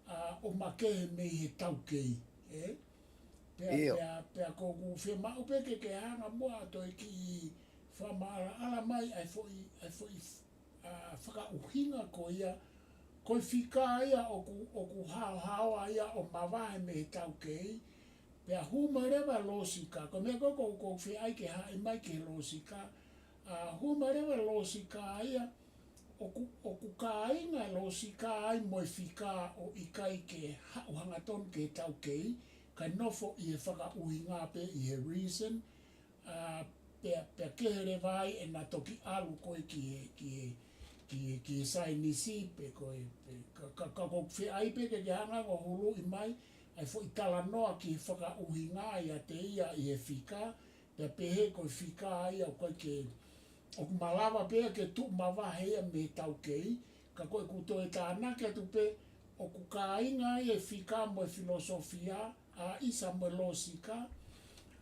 ʻa, ʻo makehe mei he taukei, ē? Pea, ʻIo. pea, pea ʻoku ou fiemaʻu pē ke ke hanga muʻa ʻo toe kiʻi fakamaʻalaʻala mai ʻa e foʻi, ʻa e foʻi, ʻa, fakaʻuhinga ko ia, ko e fika ia ʻoku, ʻoku haohaoa ia ʻo mavahe mei he taukei, pea hū mai leva lōsika, ko e meʻa ko ē ʻoku, ʻoku ou fie ʻai ke haʻi mai ki he lōsika, ʻa, hū mai leva lōsika ia, ʻoku, ʻoku kāinga lōsika ai mo e fika ʻo ʻikai ke haʻu hangatonu ki he taukei, kae nofo ʻi he fakaʻuhinga pē ʻi he reason, ʻa, pea, pea kehe leva ai ʻena toki ʻalu ko ē ki he, ki he, ki he, ki he saienisi pe ko e, pe, ka, ka, ka ʻoku ou fie ʻai pē ke ke hanga ʻo huluʻi mai, ʻa e foʻi talanoa ki he fakaʻuhinga ʻiate ia ʻi he fika, pea pehē ko e fika ia ʻoku ʻikai ke, ʻoku malava pē ke tuʻu mavahe ia mei he taukei, ka ko ʻeku toe tānaki atu pē, ʻoku kāinga ai e fika mo e filosofia, ʻa, ʻisa mo e lōsika,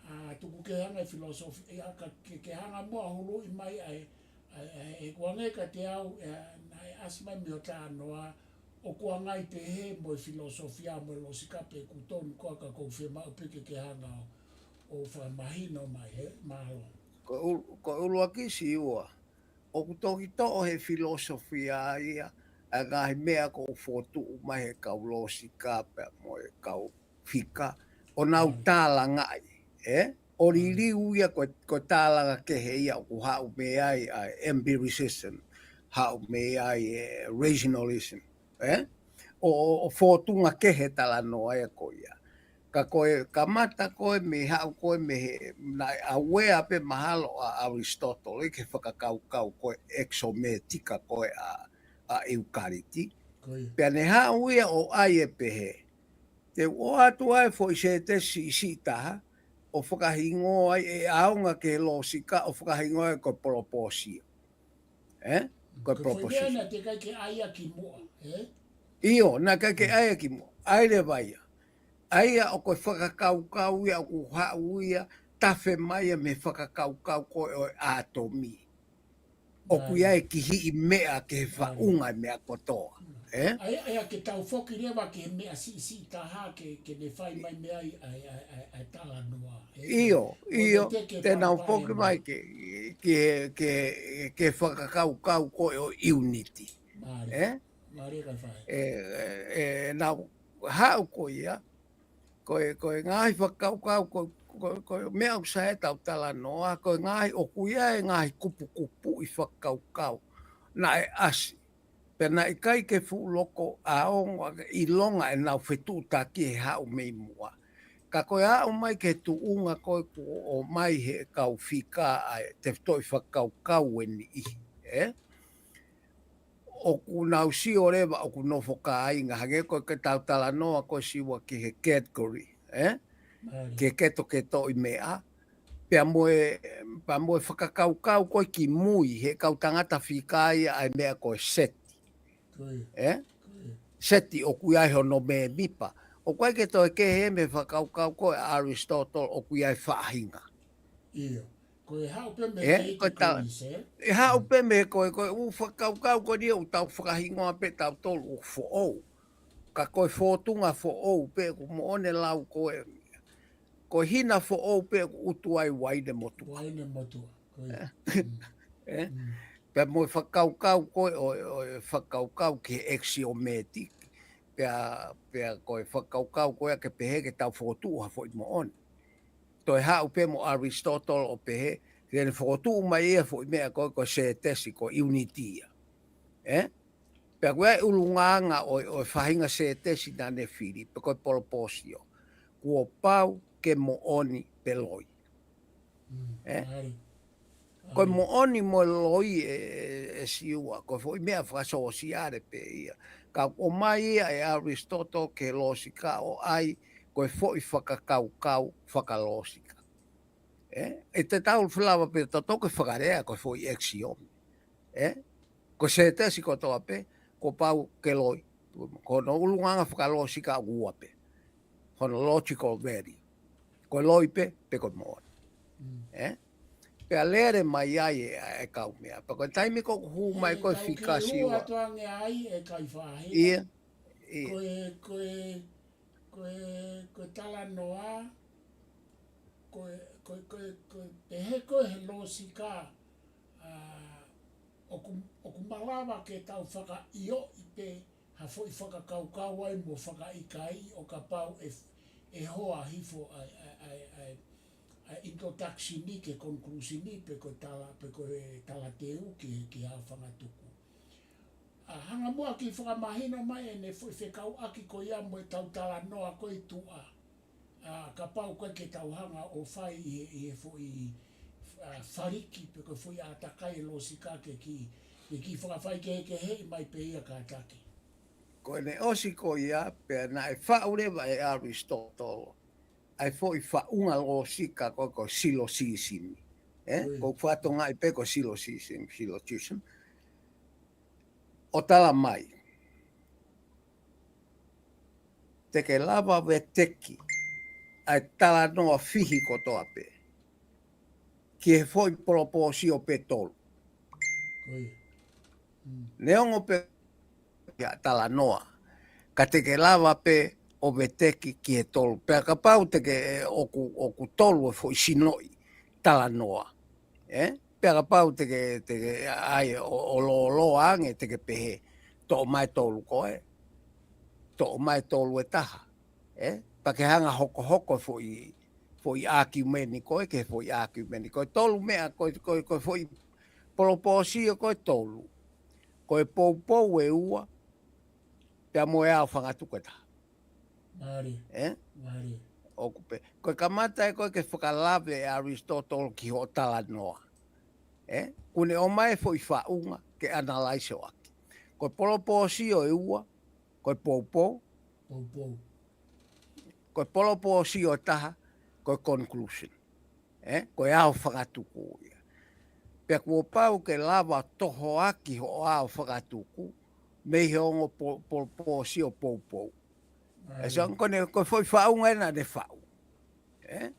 ʻa, tuku ke hanga e filosofia, ka ke, ke hanga muʻa huluʻi mai ʻa e, ʻa e, ʻa e, ʻe kuange ka te au, ʻe, naʻe ʻasi mai mei ho talanoa, ʻoku ʻangai pehē mo e filosofia mo e lōsika pe ʻoku tonu koā ka ʻoku ou fiemaʻu pē ke ke hanga ʻo, ʻo fakamahino mai, ē, mālō. Ko e ʻulu-, ko e ʻuluaki Siua, ʻoku toki toʻo he filosofia ia, ʻa e ngaahi meʻa ʻoku fokotuʻu mai he kau lōsika pea mo e kau fika, ʻo nau Mm. tālangaʻi, ē? ʻO Mm. liliu ia ko e, ko e tālanga kehe ia ʻoku haʻu mei ai ʻa e empiricism, haʻu mei ai e rationalism, ē? ʻO, ʻo, ʻo fōtunga kehe talanoa ia ko ia. Ka ko e kamata ko ē mei haʻu ko ē mei he, naʻe ʻauea pē mahalo ʻa Aristotle ki he fakakaukau ko e ʻeksiometika ko ē ʻa, ʻa ʻIukaliti. Ko ia. Pea ne haʻu ia ʻo ʻai e pehē. Te u ʻoatu ai foʻi sētesi siʻisiʻi taha, ʻo fakahingoa ai ʻe ʻaonga ki he lōsika, ʻo fakahingoa ai ko e poloposio. Ē? Ko e Ko e foʻi meʻa poloposio. naʻe teʻeki ai ke ʻai ia ki muʻa, ē? ʻIo, naʻe ʻikai ke Mm. ʻai ia ki muʻa. ʻAi leva ia. ʻAi ia ʻoku ko e fakakaukau ia, ʻoku haʻu ia, tafe mai ia mei he fakakaukau ko ē ʻo e ʻātomi. ʻOku ʻi ai e kihiʻi meʻa ki he faʻunga e meʻa kotoa. Ē? ʻA ia, ʻa ia ke tau foki leva ki he meʻa siʻisiʻi taha ke, ke ne fai mai mei ai ʻa e, ʻa e, ʻa e, ʻa e talanoa. Ē? ʻIo, ʻIo, te ke te nau fakapae foki mai. mai ke, ke, ke, ke fakakaukau ko ē ʻo unity. Mālie. Ē? Mālie ka fai. ʻE, ʻe, ʻe nau haʻu ko ia, ko e, ko e ngaahi fakakaukau, ko, ko, ko e meʻa ʻoku sai ʻetau talanoa, ko e ngaahi ʻoku ʻi ai e ngaahi kupukupuʻi fakakaukau naʻe ʻasi. Pea naʻe ʻikai ke fuʻu loko ʻaonga ʻilonga ʻenau fetuʻutaki he haʻu mei muʻa. Ka ko e aʻu mai ki he tuʻunga ko ē kuo ʻomai he kau fika ʻa e tefitoʻi fakakaukau ʻe niʻihi, ē? ʻOku nau sio leva ʻoku nofo kāinga, hangē ko e ke tau talanoa ko e Siua ki he category, ē? Mālie. Ki he ketoketoʻi meʻa, pea mo e, pea mo e fakakaukau ko ē ki mui, he kau tangata fika ia ʻa e meʻa ko e seti. Ko ia. Ē? Ko ia. Seti ʻoku ʻi ai hono mēmipa. ʻOku ʻikai ke toe kehe mei he fakakaukau ko ē ʻa Aristotle ʻoku ʻi ai faʻahinga. ʻIo. Ko e haʻu pē mei Ē? he Ko e ta-, categories, ē? ʻE haʻu Mm. pē mei he ko e, ko e ʻū fakakaukau ko eni ʻoku tau fakahingoa pē tautolu ʻoku foʻou. Ka ko e fōtunga foʻou pē ʻoku moʻoni e lau ko ē. Ko e hina foʻou pē ʻoku ʻutu ai uaine motuʻa. Uaine motuʻa. Ko ia. Mm. Ē? Mm. Pea mo e fakakaukau ko ē ʻo, ʻo e fakakaukau ki he ʻeksiometika. Pea, pea ko e fakakaukau ko ē ke pehē ke tau fokotuʻu ha foʻi moʻoni. Toe haʻu pē mo Aristotle ʻo pehē, ke ne fokotuʻu mai ia foʻi meʻa ko ē ko e sētesi ko e unity ia. Ē? Pea ko e ʻulungaanga ʻo, ʻo e faʻahinga sētesi naʻa ne fili, pe ko e poloposio. Kuo pau ke moʻoni pe loi. Mm, Ē? Mālie. Ko e Mālie. moʻoni mo e loi ʻe, ʻe, ʻe Siua, ko e foʻi meʻa fakasōsiale pē ia. Ka ʻomai ia ʻe Aristotle ki he lōsika ʻo ʻai, ko e foʻi fakakaukau fakalōsika. Ē? ʻE te tau falava pē tautolu ke fakalea ko e foʻi ʻeksiomi. Ē? Ko e sētesi kotoa pē, kuo pau ke loi. Ko hono ʻulungaanga fakalōsika ʻoku ua pē. Hono logical value. Ko e loi pē, pe ko e moʻoni. ē? Pea lele mai ai e, e kau meʻa. Pea ko e taimi ko ē ʻoku hū mai ko ē fika Siua. Atu ange ai e kai fāhina. ʻIa, ʻia. Ko e, ko e, ko e, ko e talanoa, ko e, ko e, ko e, ko e pehē ko ē he lōsika, ʻa, ʻoku, ʻoku malava ke tau fakaʻioʻi pē ha foʻi fakakaukau ai mo fakaʻikaiʻi ʻo kapau ʻe, ʻe hoa hifo ʻa e, ʻa e, ʻa e, ʻa e, ʻa e introduction ʻi he conclusion ʻi pe ko e tala, pe ko e talateu ki, ki he aofangatuku. ʻA, hanga muʻa ke fakamahino mai ʻene foʻi fekauʻaki ko ia mo e tau talanoa ko ē ʻi tuʻa. ʻA, kapau ko ē ke tau hanga ʻo fai ʻi he, ʻi he foʻi, ʻa, faliki pe ko e foʻi ʻātakai e lōsika ke kiʻi, ke kiʻi fakafaikehekeheʻi mai pē ia kātaki. Ko ʻene ʻosi ko ia, pea naʻe faʻu leva ʻe Aristotle ʻa e foʻi faʻunga lōsika ko ē ko e syllogism. Ē? Ko e fatongia pē ko e syllogism, syllogism. ʻO tala mai, te ke lava veteki ʻa e talanoa fihi kotoa pē ki he foʻi polopōsio pē ʻe tolu. Neongo pē ia talanoa, ka te ke lava pē ʻo veteki ki he tolu. Pea kapau te ke, ʻoku, ʻoku tolu e foʻi sinoʻi talanoa. Ē? Pea kapau te ke, te ke ʻai ʻo, ʻo lōloa ange te ke pehē, toʻo mai tolu ko ē. Toʻo mai tolu ʻe taha. Ē? Pea ke hanga hokohoko foʻi, foʻi ʻākiumeni ko ē, ki he foʻi ʻākiumeni ko ē. Tolu meʻa ko ē, ko ē, ko e foʻi polopōsio ko ē ʻe tolu. Ko e poupou ʻe ua, pea mo e aofangatuku ʻe taha. Mālie. Ē? Mālie. ʻOku pē. Ko e kamata ē ko ē ke fakalave ʻe Aristotle ki hoʻo talanoa. Ē? Kuo ne ʻomai e foʻi faʻunga ke analyze ʻaki. Ko e polopōsio ʻe ua, ko e poupou. Poupou. Ko e polopōsio ʻe taha, ko e conclusion. Ē? Ko e aofangatuku ia. Pea kuo pau ke lava tohoaki hoʻo aofangatuku mei he ongo po-, po-, polopōsio poupou. Ē, so, ko ʻene, ko e foʻi faʻunga ē naʻa ne faʻu. Ē?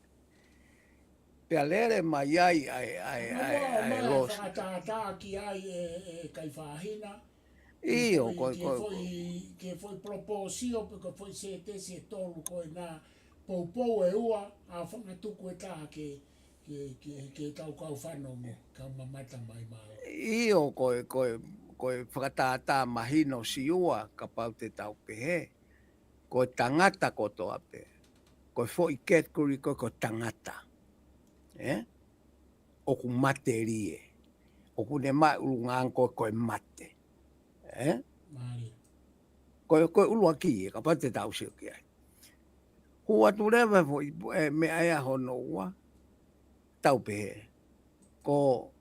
Pea lele mai ai, ʻa e, ʻa e, ʻa e, ʻa e lōsika. Fakatātā ki ai e, e kai fāhina. ʻIo, ko e, ki he ko e, foʻi, ki he foʻi polopōsio pe ko e foʻi sētesi ʻe tolu ko ē naʻe poupou ʻe ua, aofangatuku ʻe taha ke, ke, ke, ke tau kau fanongo, kau mamata mai mālō. ʻIo, ko e, ko e, ko e fakatātā mahino Siua, kapau te tau pehē. Ko e tangata kotoa pē. Ko e foʻi category ko ē ko e tangata. Ē? ʻOku matelie. ʻOku ne maʻulunga ange ko ē ko e mate. Ē? Mālie. Ko e, ko e ʻuluaki ē, kapau te tau sio ki ai. Hū atu leva foʻi, ē, meʻa ia hono ua, tau pehē. Ko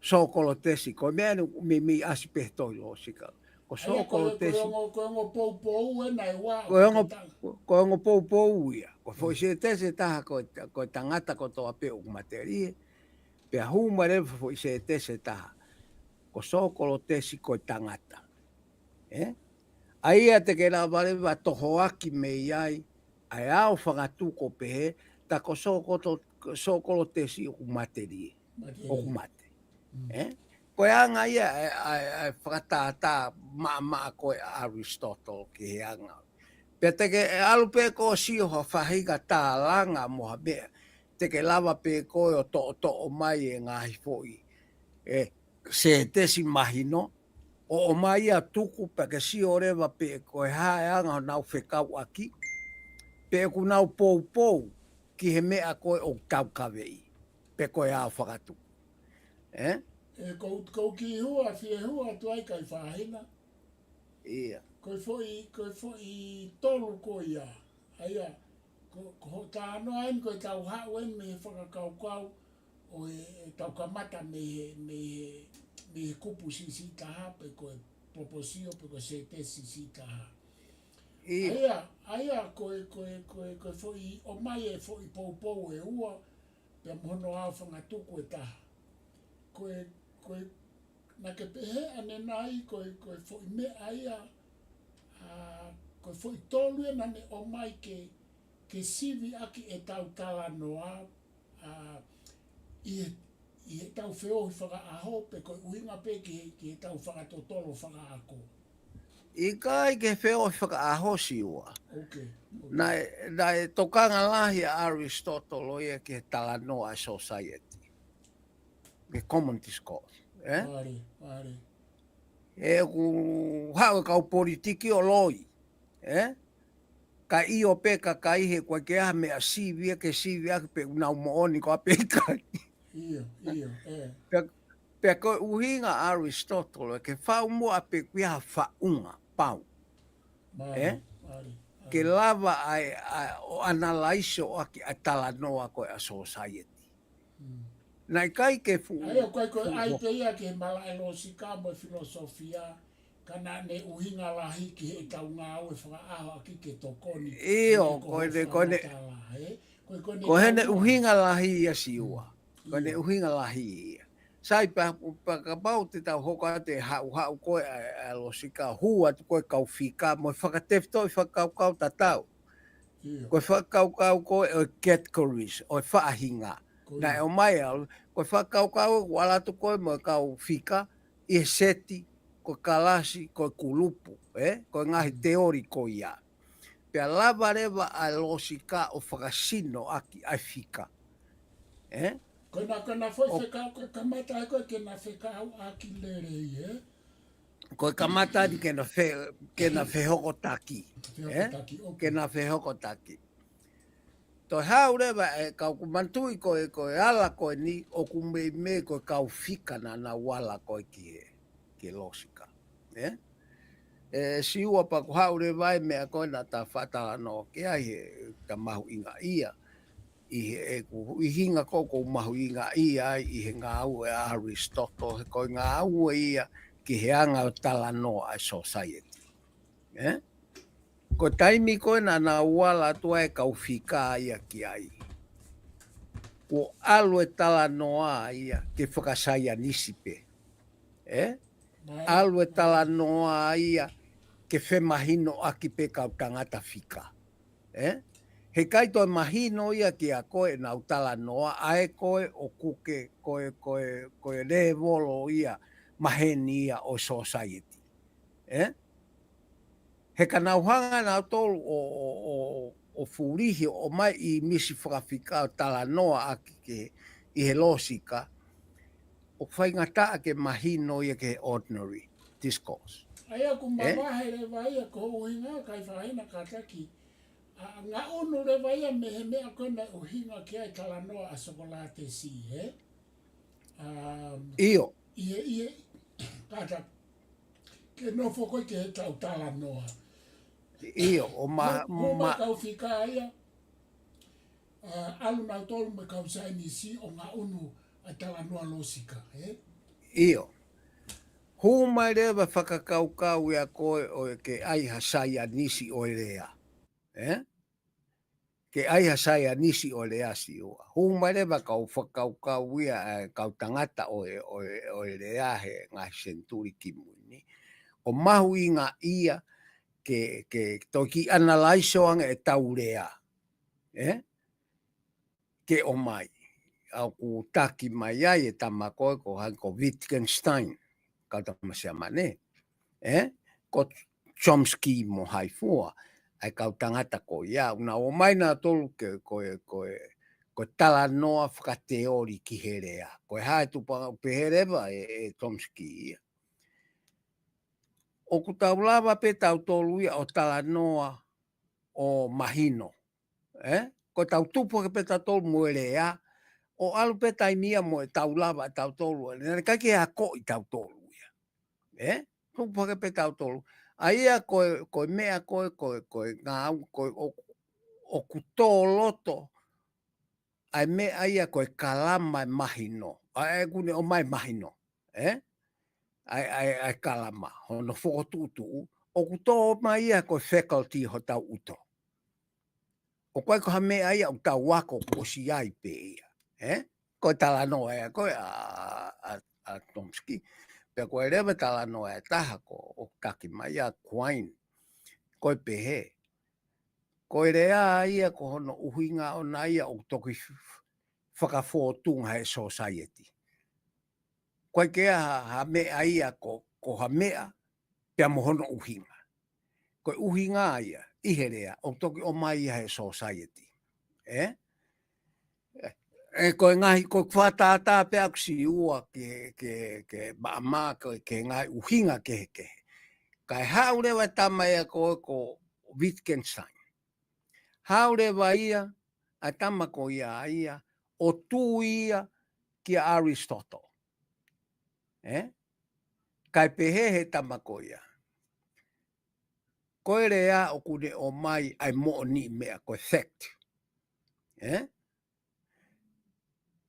Sōkolotesi, ko e meʻa ʻeni ʻoku meimei ʻasi pē he tohi lōsika. Ko ʻA ia, ko e, ko e Sōkolotesi. ongo, ko e ongo poupou ē naʻe ua, Ko e ongo, ko e ongo poupou ia. Ko e foʻi sētesi ʻe taha ko e, ko e tangata kotoa pē ʻoku matelie. Pea hū mai leva foʻi sētesi ʻe taha. Ko Sōkolotesi ko e tangata. Ē? ʻA ia te ke lava leva tohoaki mei ai, ʻa e aofangatuku ʻo pehē, tā ko Sōkoto-, Sōkolotesi ʻoku matelie. Matelie. ʻOku mate. Mm. Ē? Ko e anga ia, ʻa e, ʻa e, ʻa e fakatātā maʻamaʻa ko ē ʻa Aristotle ki he anga. Pea te ke ʻalu pē ʻo sio ha faʻahinga tālanga mo ha meʻa, te ke lava pē koe ʻo toʻotoʻo mai e ngaahi foʻi, ē, sētesi mahino, ʻo ʻomai ʻo tuku pea ke sio leva pe ko e hā e anga honau fekauʻaki, pe ʻoku nau poupou ki he meʻa ko ē ʻoku taukaveʻi, pe ko e aofangatuku. Ē? Ē, kou, kou kiʻi hū ā, fie hū atu ai kai fāhina. ʻIa. Ko e foʻi, ko e foʻi tolu ko ia. ʻA ia, ko, ko hoʻo talanoa eni ko e tau haʻu eni mei he fakakaukau ʻo e, ʻe tau kamata mei he, mei he, mei he kupu siʻisiʻi taha pe ko e polopōsio pe ko e sētesi siʻisiʻi taha. ʻIa. ʻA ia, ʻa ia ko e, ko e, ko e, ko e foʻi ʻomai e foʻi poupou ʻe ua, pea mo hono aofangatuku ʻe taha. Ko e, ko e, naʻa ke pehē ʻanenai ko e, ko e foʻi meʻa ia, ʻa, ko e foʻi tolu ia naʻa ne ʻomai ke, ke sivi ʻaki e tau talanoa, ʻa, ʻi he, ʻi he tau feohi fakaʻaho pe ko e ʻuhinga pē ki he, ki he tau fakatotolo fakaako? ʻIkai ke feohi fakaʻaho Siua. Okay. Naʻe, naʻe tokanga lahi ʻa Aristotle ia ki he talanoa ʻa e society. Ke common discourse. Eh? Vale, vale. ʻE ku haʻu e kau politiki ʻo loi. Eh? Ka ʻio pē ka kai he kua ke aha meʻa sivi ia ke sivi ake pe unau moʻoni ko a pe kai. ʻIo, ʻio, ē. Pea, pea ko e ʻuhinga Aristotle, ke fau mua pe kuia ha faʻunga, pau. Vale, Eh? Vale. Ke lava ai, a, ʻo analaiso ʻaki ʻa e talanoa ko e ʻa society. Mm. Naʻe ʻikai ke fu. ʻA ia, ko e, ko e ʻai pē ia ke malaʻe losika mo e filosofia, ka naʻa ne ʻuhinga lahi ki he tau ngāue fakaʻaho ʻaki ke tokoni. ʻIo, Ke ko ene, hofa ko ene. Matala, eh? Ko e, ko ene Ko hene talanoa. ʻuhinga lahi ia Siua. Ko hene ʻIo. ʻuhinga lahi ia. Sai pa, pa kapau te tau hoko atu e haʻuhaʻu ko e ʻa, ʻa losika hū atu ko e kau fika, mo e fakatefitoʻi fakakaukau tatau. ʻIo. Ko e fakakaukau ko e ʻo e categories, ʻo e faʻahinga. Ko ia. Naʻe ʻomai au, ko e fakakaukau ʻoku ala atu ko e mo e kau fika, ʻi he seti, ko e kalasi, ko e kulupu, eh? Ko e ngaahi teori ko ia. Pea lava leva ʻa e losika ʻo fakasino ʻaki ʻa e fika. Eh? Ko ena, ko ena foʻi fekau, ko e kamata ai ko e ke na fekau ʻaki lelei, eh? Ko e kamata ni ke na fe, ke na fehokotaki. Eh? Fehokotaki, okay. Ke na fehokotaki. Toe haʻu leva e kau ku mantui ko e, ko e ala ko eni ʻoku meimei ko e kau fika naʻa nau ala ko e ki he, ki he losika. Eh? ʻE Siua pa ku haʻu leva e meʻa ko e naʻa ta faʻa talanoa ki ai he ta mahuʻinga ia. ʻI he ʻeku ʻuhinga ko ʻoku ou mahuʻinga ia ai ʻi he ngāue ʻa Aristotle, he ko e ngāue ia ki he anga ʻo talanoa ʻa e society. Eh? Ko e taimi ko e naʻa nau ala atu ai e kau fika ia ki ai. Kuo ʻalu e talanoa ia ke fakasaianisi pē. Eh? ʻAlu e talanoa ia ke femahino ʻaki pē kau tangata fika. Eh? He ʻikai toe mahino ia ki a ko e nau talanoa, ʻa e ko e ʻoku ke, ko e, ko e, ko e lēvolo ia, maheni ia ʻo society. Eh? He ka nau hanga nautolu ʻo, ʻo, ʻo, ʻo fulihi ʻo mai ʻi misi fakafika ʻo talanoa ʻaki ke ʻi he losika, ʻoku faingataʻa ke mahino ia ke he ordinary discourse. ʻA ia ʻoku mavahe leva ia ko e ʻuhinga, kai fahina kātaki. ʻA, ngaʻunu leva ia mei he meʻa ko e naʻe ʻuhinga ki ai talanoa ʻa Sokolātesi, eh? Um, ʻIo. ʻIe, ʻie, kātaki. Ke nofo ko e ke he tau talanoa. ʻIo, ʻo ma, Mo, mo ma, kau fika ia, ʻa, ʻalu nautolu mo e kau saienisi ʻo ngaʻunu ʻa e talanoa losika, eh? ʻIo. Hū mai leva fakakaukau ia ko e ʻo e ke ʻai ha saienisi ʻo e lea. Eh? Ke ʻai ha saienisi ʻo e lea Siua. Hū mai leva kau fakakaukau ia ʻa e kau tangata ʻo e, ʻo e, ʻo e lea he ngaahi senituli kimui ni. ʻO mahuʻinga ia ke, ke toki analaiso ange e tau lea. Eh? Ke ʻomai. ʻA ʻoku taki mai ai e tama ko e ko hai ko Wittgenstein, kau tama Siamane. Eh? Ko Chomsky mo hai fua, ʻa e kau tangata ko ia, ʻoku nau ō mai nautolu ke, ko e, ko e, ko e talanoa fakateoli ki he lea. Ko e hā e tupuʻanga ʻoku pehē leva e, e Chomsky ia. ʻOku tau lava pē tautolu ia ʻo talanoa ʻo mahino. Eh? Ko e tau tupu hake pē tautolu mo e lea, ʻo ʻalu pē taimi ia mo e tau lava tautolu. Naʻe ʻikai ke akoʻi tautolu ia. Eh? Tupu hake pē tautolu. ʻA ia ko e, ko e meʻa ko e, ko e, ko e ngāu, ko e ʻo, ʻoku tō loto. ʻA e meʻa ia ko e kalama e mahino. ʻA e kune ʻomai mahino. Eh? ʻA e, ʻa e, ʻa e kalama. Hono fokotuʻutuʻu. ʻOku tō mai ia ko e faculty hotau ʻuto. ʻOku ʻikai ko ha meʻa ia ʻoku tau ako kuo ʻosi ai pē ia. Eh? Ko e talanoa ia, ko e ʻa, ʻa, ʻa Chomsky. Pea ko e leva talanoa ʻe taha ko ʻoku taki mai ʻa Quine. Ko e pehē. Ko e lea ia ko hono ʻuhinga ʻona ia ʻoku toki f-, f-, fakafōtunga he society. Ko e ke ha, ha meʻa ia ko, ko ha meʻa, pea mo hono ʻuhinga. Ko e ʻuhinga ia, ʻi he lea, ʻoku toki ʻomai ia he society. Ē? Ē, ko e ngaahi, ko e fakatātā pē ʻaku Siua ke, ke, ke maʻamā ko e ke ngaahi ʻuhinga kehekehe. Kae haʻu leva e tama ia ko, ko Wittgenstein. Haʻu leva ia, ʻa e tama ko ia ia, ʻo tui ia kia Aristotle. Ē? Kae pehē he tama ko ia. Ko e lea ʻoku ne ʻomai ʻa e moʻoniʻi meʻa ko e fact. Ē?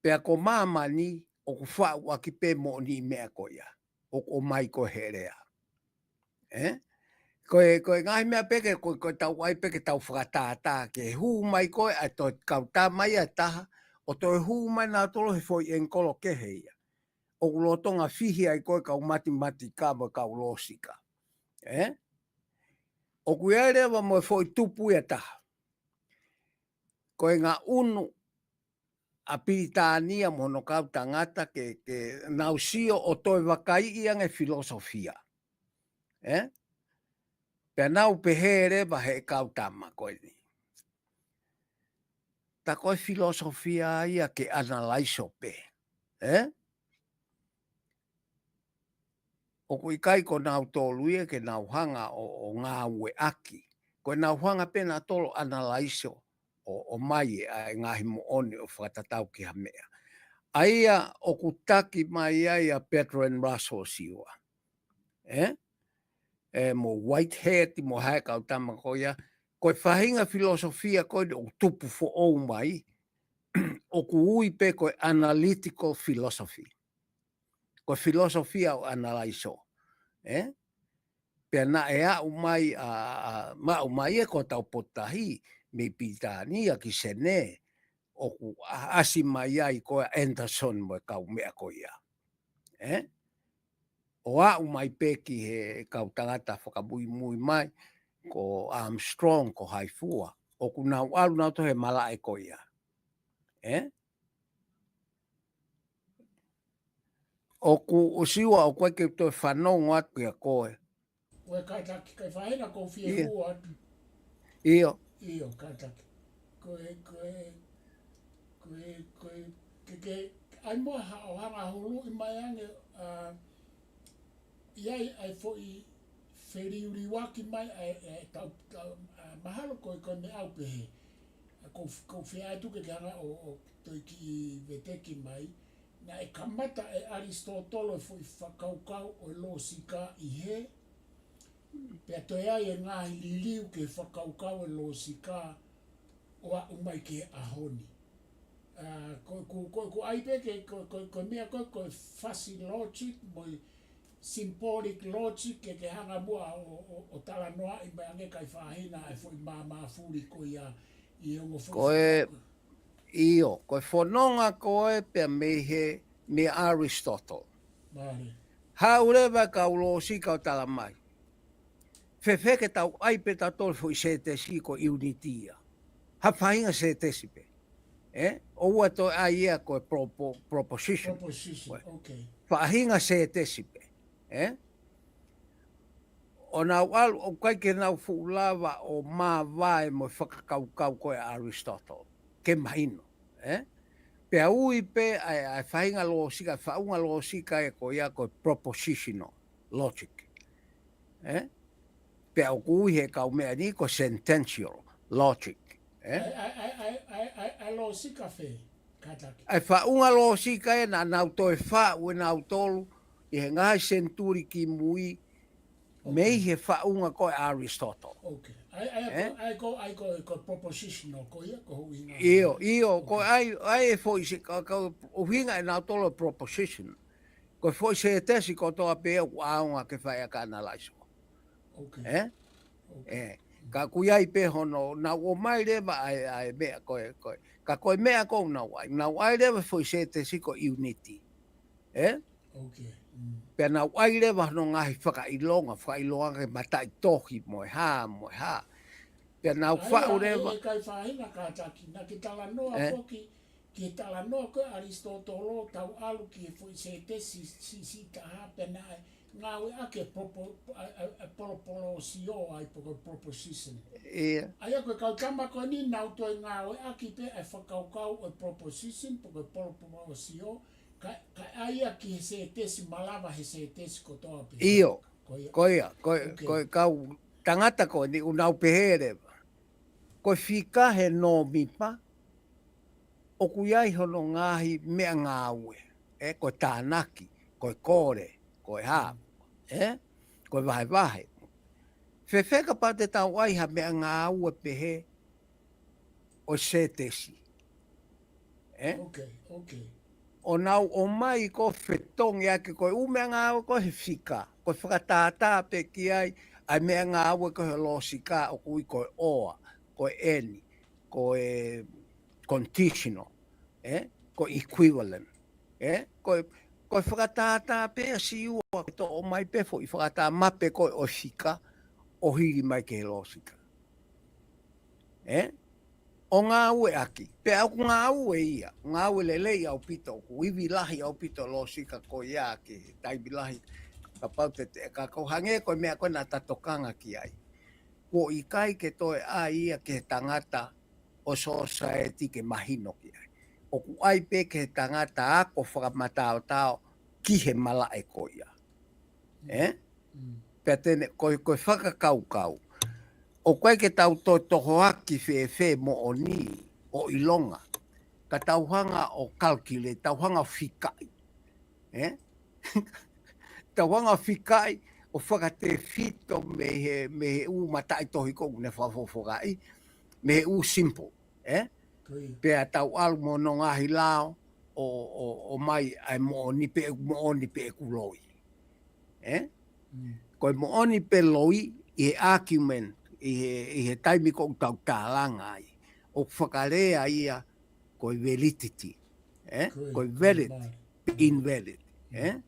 Pea ko māmani ʻoku faʻu ʻaki pē moʻoniʻi meʻa ko ia. ʻOku ʻomai ko e he lea. Ē? Ko e, ko e ngaahi meʻa pē ke, ko, ko e tau ʻai pē ke tau fakatātā ke hū mai ko e ʻa e toe kau tama ia ʻe taha, ʻo toe hū mai nautolu he foʻi ʻengikolo kehe ia. ʻOku lolotonga fihi ai ko e kau matematika mo e kau lōsika. Ē? ʻOku ʻi ai leva mo e foʻi tupu ia ʻe taha. Ko e ngaʻunu ʻa Pilitānia mo hono kau tangata ke, ke nau sio ʻo toe vakaiʻi ange filosofia. Ē? Pea nau pehē leva he kau tama ko eni. Tā ko e filosofia ia ke analaiso pē. Ē? ʻOku ʻikai ko nautolu ia ke nau hanga ʻo, ʻo ngāueʻaki. Ko e nau hanga pē nautolu ʻo analaiso ʻo, ʻo ʻomai ʻa e ngaahi moʻoni ʻo fakatatau ki ha meʻa. ʻA ia ʻoku taki mai ai ʻa Bertrand Russell Siua. Ē? Ē, mo Whitehead, mo e kau tama ko ia. Ko e faʻahinga filosofia ko eni ʻoku tupu foʻou mai, ʻoku ui pē ko e analytical philosophy. Ko e filosofia ʻo e analaiso. Ē? Pea naʻe aʻu mai ʻa, ʻa, maʻu mai ē ko e tau potahi, mei Pilitānia ki Senē, ʻoku ʻa, ʻasi mai ai ko e Anderson mo e kau meʻa ko ia. Ē? ʻO aʻu mai pē ki he kau tangata fakamuimui mai, ko Armstrong, ko hai fua, ʻoku nau ʻalu nautolu he malaʻe ko ia. Ē? ʻOku, ʻo Siua, ʻoku ʻikai ke toe fanongo atu kia koe. Ko e kātaki, kai faina ko fie Ia. hua atu. ʻIo. ʻIo, kātaki. Ko e, ko e, ko e, ko e, ke, ke, ʻai mo ha, ʻo hanga huluʻi mai ange, ʻa, ʻi ai, ʻai foʻi feliuliuaki mai, ʻai, ʻai, tau, tau, ʻa, mahalo ko e, ko e meʻa au pehē. ʻA, ko, ko fie atu ke, ke hanga ʻo, ʻo toi ki veteki mai. Naʻe kamata ʻe ʻAlisitōtolo e foʻi fakakaukau ʻo e lōsika ʻi hē, pea toe ai e ngaahi liliu ke fakakaukau e lōsika ʻo aʻu mai ki he ʻaho ni. ʻA, ko, ko, ko, ko ʻai pē ke, ko, ko, ko e meʻa ko, ko e fuzzy logic, mo e symbolic logic, ke, ke hanga muʻa ʻo, ʻo, ʻo talanoaʻi mai ange kai faʻahina e foʻi māmāfuli ko ia ʻi he ongo foʻi Ko e, fakakaukau. ʻIo, ko e fononga ko e pea mei he, mei Aristotle. Mālie. Haʻu leva kau lōsika ʻo tala mai. Fēfē ke tau ʻai pē tautolu foʻi sētesi ko e unity ia. Ha faʻahinga sētesi pē. Ē? ʻOua toe ʻai ia ko e propo-, proposition. Proposition, Ko e okay. faʻahinga sētesi pē. Ē? ʻO nau ʻalu, ʻoku ʻikai ke nau fuʻu lava ʻo māvae mo e fakakaukau ko e Aristotle. Ke mahino, ē? Pea ui pē ʻa e, ʻa e faʻahinga lōsika, faʻunga lōsika ē ko ia ko e propositional logic. Ē? Pea ʻoku ui he kau meʻa ni ko e sentential logic. Ē? ʻAi, ʻai, ʻai, ʻai, ʻai, ʻai, ʻai lōsika fē, kātaki. ʻA e faʻunga lōsika ē naʻa nau toe faʻu ʻe nautolu ʻi he ngaahi senituli ki mui, Okay. mei he faʻunga ko e Aristotle. Okay. ʻAi, ʻai, Ē? ko, ʻai ko, ʻai ko, ko propositional ko ia, ko hoʻi ngā. ʻIo, ʻio, ko Okay. ʻai, ʻai e foʻi se, ka, ka ʻuhinga ʻe nautolu e proposition. Ko e foʻi sētesi kotoa pē ʻoku ʻaonga ke fai ʻaki e analaiso. Okay. Ē? Okay. Ē. Ka ʻoku ʻi ai pē hono, nau ʻomai leva ʻa e, ʻa e meʻa ko e, ko e. Ka ko e meʻa ko ē nau ʻai. Nau ʻai leva foʻi sētesi ko e unity. Ē? Okay. Mm. Pea nau ʻai leva hono ngaahi fakaʻilonga, fakaʻilonga ke mataʻitohi mo e hā, mo e hā. Pea nau ʻAi, faʻu ʻai, leva. ʻe kai faʻahinga kātaki, naʻa ke talanoa Ē? foki ke talanoa ko ē ʻAlisitōtolo tau ʻalu ki he foʻi sētesi siʻisiʻi taha pea naʻe ngāueʻaki e propo-, ʻa, ʻa, ʻa, polopolosio ai pe ko e proposition. ʻIo. ʻA ia ko e kau tama ko eni nau toe ngāueʻaki pē ʻa e fakakaukau ʻo e proposition pe ko e polopolosio, ka, ka ʻai ia ki he sētesi malava he sētesi kotoa pē. ʻIo. Ko ia. Ko ia, ko, Ok. ko e kau tangata ko eni ʻoku nau pehē leva. Ko e fika he nōmipa, ʻoku ʻi ai hono ngaahi meʻangāue, ē, ko e tānaki, ko e kole, ko e hā, ē, ko e vahevahe. Fēfē kapau te tau ʻai ha meʻangāue pehē ʻo e sētesi. Ē? Ok, ok. ʻO nau ʻomai ko e fetongi ʻaki ko e ʻū meʻangāue ko ē he fika, ko e fakatātā pē ki ai, ʻa e meʻangāue ko ē he lōsika ʻoku ui ko e or, ko e and, ko e conditional, ē? Ko e equivalent, ē? Ko e, ko e fakatātā pē ʻa Siua, ko e toʻo mai pē foʻi fakatātā mape ko ē ʻo e fika, ʻo hili mai ki he lōsika. Ē? ʻO ngāueʻaki. Pea ʻoku ngāue ia, ngāue lelei ʻaupito, ʻoku ivi lahi ʻaupito lōsika ko ia ki he taimi lahi. Kapau te te, ka ko e hangē ko e meʻa ko ē naʻa ta tokanga ki ai. Kuo ʻikai ke toe ʻai ia ki he tangata ʻo sōsaieti ke mahino ki ai. ʻOku ʻai pē ki he tangata ako fakamataotao ki he malaʻe ko ia. Ē? Mm. Pea te ne, ko, ko e fakakaukau. ʻOku ʻikai ke tau totohoaki fēfē moʻoni ʻo ʻilonga. Ka tau hanga ʻo calculate, tau hanga ʻo fikaʻi. Ē? Tau hanga ʻo fikaʻi ʻo fakatefito mei he, mei he ʻū mataʻitohi ko ē ʻoku ne fakafofongaʻi, mei he ʻū simple. Ē? Ko ia. Pea tau ʻalu mo hono ngaahi lao ʻo, ʻo, ʻomai ʻa e moʻoni pe ʻoku moʻoni pe ʻoku loi. Ē? Mm. Ko e moʻoni pe loi ʻi he argument, ʻi he, ʻi he taimi ko ē ʻoku tau tālanga ai. ʻOku fakalea ia ko e validity. Ē? Ko ia, Ko e ko e valid, mālie. pe invalid. Ē? Mm.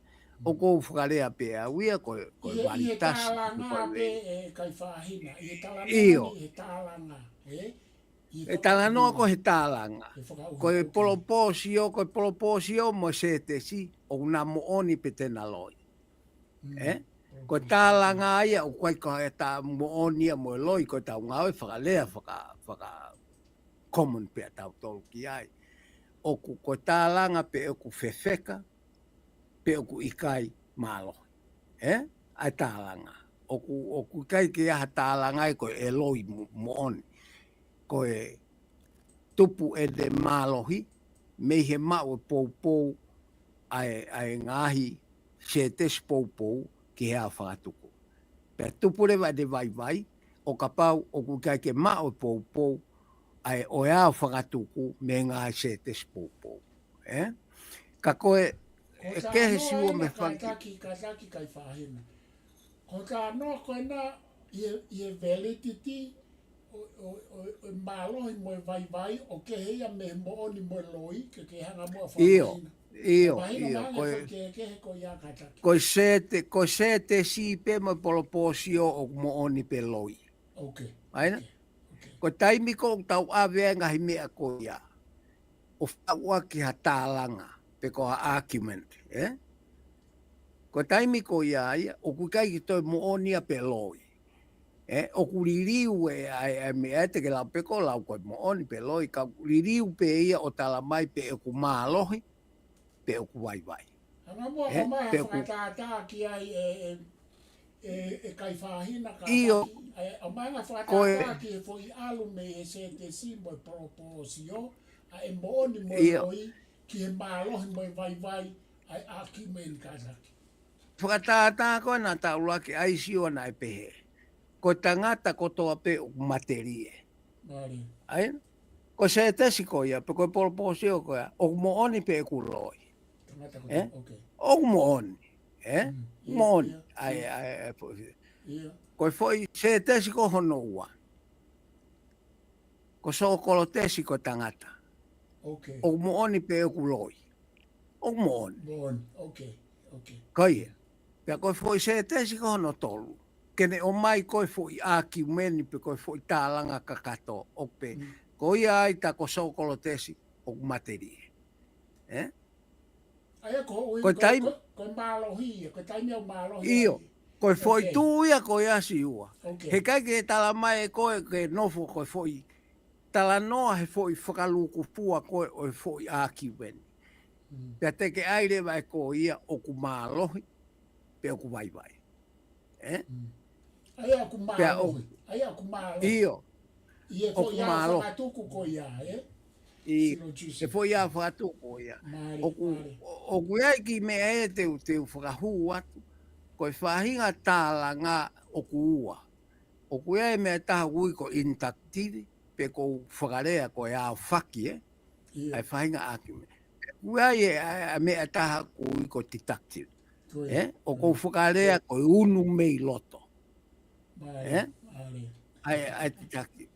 ʻOku ou fakalea pē au ia ko e, ko e ʻI he, ʻi he validasi, tālanga ko e pē valid. ʻe Kaifahina, ʻi he talanoa ʻIo. ni he tālanga, ē? ʻI he ʻE talanoa ko e tālanga. he tālanga. He fakauhi Ko e ko ē. polopōsio, ko e polopōsio mo e sētesi, ʻoku na moʻoni pe te na loi. Mm. Ē? Ko e tālanga ia, ʻoku ʻikai ko e tā moʻoni ia mo e loi, ko e tau ngāue fakalea, faka, faka common pē ʻa tautolu ki ai. ʻOku ko e tālanga pe ʻoku fefeka, pe ʻoku ʻikai mālohi. Ē? ʻA e tālanga. ʻOku, ʻoku ʻikai ke ʻi ai ha tālanga ʻe ko e loi mo-, moʻoni. Ko e tupu ʻene mālohi, mei he maʻu e poupou ʻa e, ʻa e ngaahi sētesi poupou ki he ʻao fakatuku. Pea tupu leva ʻene vaivai, ʻo kapau ʻoku ʻikai ke maʻu e poupou, ʻa e ʻo e ʻao fakatuku mei he ngaahi sētesi poupou. Ē? Ka ko e, Ko e ʻe kehe Siua mo e fanga- kātaki, kātaki Kaifahina. Ko e talanoa ko ena ʻi he, ʻi he validity ʻo, ʻo, ʻo, ʻo e mālohi mo e vaivai ʻoku kehe ia mei he moʻoni mo e loi, ke ke hanga muʻa ʻIo, fakamahino. ʻio, Mahino ʻio, mahalo ko e, ke, ke he ko ia kātaki. ko e sēte-, ko e sētesi pē mo e polopōsio ʻoku moʻoni pe loi. Ok, ʻAi na? ok, ok. Ko e taimi ko ē ʻoku tau ʻave ai e ngaahi meʻa ko ia. ʻO fakaʻuaki ha tālanga, pe ko ha argument, ē? Ko e taimi ko ia ia, ʻoku ʻikai ke toe moʻoni ia pe loi. Ē, ʻoku liliu e, ʻa e, ʻa e meʻa ē te ke lau pe ko e lau ko e moʻoni pe loi, ka liliu pē ia ʻo tala mai pe ʻoku mālohi, pe ʻoku vaivai. Hanga muʻa Ē, ʻomai ha pe ʻoku fakatātā ki ai ʻe, ʻe, ʻe, ʻe Kaifahina ka ʻIo. taki, ʻe, ʻomai ha Ko e fakatātā ki he foʻi ʻalu mei he sētesi mo e polopōsio, ʻa e moʻoni mo e ʻIo. loi, ki he mālohi mo e vaivai, ʻa e argument kātaki. Fakatātā ko ena taulaki ʻa Siua naʻe pehē. Ko e tangata kotoa pē ʻoku matelie. Mālie. ʻAi? Ko e sētesi ko ia, pe ko e polopōsio ko ia, ʻoku moʻoni pe ʻoku loi. Tangata ko Ē? ia, ok. ʻOku moʻoni. Ē? Mm, ia, Moʻoni. ia, ʻAi, ia. ʻai, ʻai, fo-, Ia. Ko e foʻi sētesi ko hono ua. Ko Sokolotesi ko e tangata. Ok. ʻOku moʻoni pe ʻoku loi. ʻOku moʻoni. Moʻoni, ok, ok. Ko ia. Pea ko e foʻi sētesi ko hono tolu. Ke ne ʻomai ko e foʻi ʻākiumeni pe ko e foʻi tālanga kakato. ʻOku pehē. Mm. Ko ia ai tā ko Sokolotesi, ʻoku matelie. ē? ʻA ia ko hoʻo ui Ko e ko, taimi- ko, ko e mālohi ia, ko e taimi ʻoku mālohi ʻIo, ai. ko e foʻi Ok. tuʻu ia ko ia Siua. Ok. He ʻikai ke tala mai ʻe koe ke nofo ko e foʻi talanoa he foʻi fakalūkufua ko ē ʻo e foʻi ʻākiumeni. Mm. Pea te ke ʻai leva ʻe koe ia ʻoku mālohi, pe ʻoku vaivai. Ē? Mm. ʻA ia ʻoku Pea ʻo- mālohi. ʻA ia ʻoku mālohi. ʻIo, ʻI he ʻoku foʻi ʻā mālohi. fakatuku ko ia, ē? ʻi Sino Juice. he foʻi ʻā fakatuku ko ia. Mālie, ʻOku, mālie. ʻo- ʻoku ʻi ai e kiʻi meʻa ē te u, te u fakahū atu. Ko e faʻahinga tālanga ʻoku ua. ʻOku ʻi ai e meʻa ʻe taha ʻoku ui ko e inductive, pe ʻoku ou fakalea ko e ʻao faki, ē? ʻIo. ʻA e faʻahinga ʻākiumeni. ʻOku ʻi ai e, ʻa e, ʻa e meʻa ʻe taha ʻoku ui ko e deductive. Ko ia. Ē? ʻOku ou fakalea ko e unu mei loto. Mālie, Ē? mālie. ʻA e, ʻa e deductive.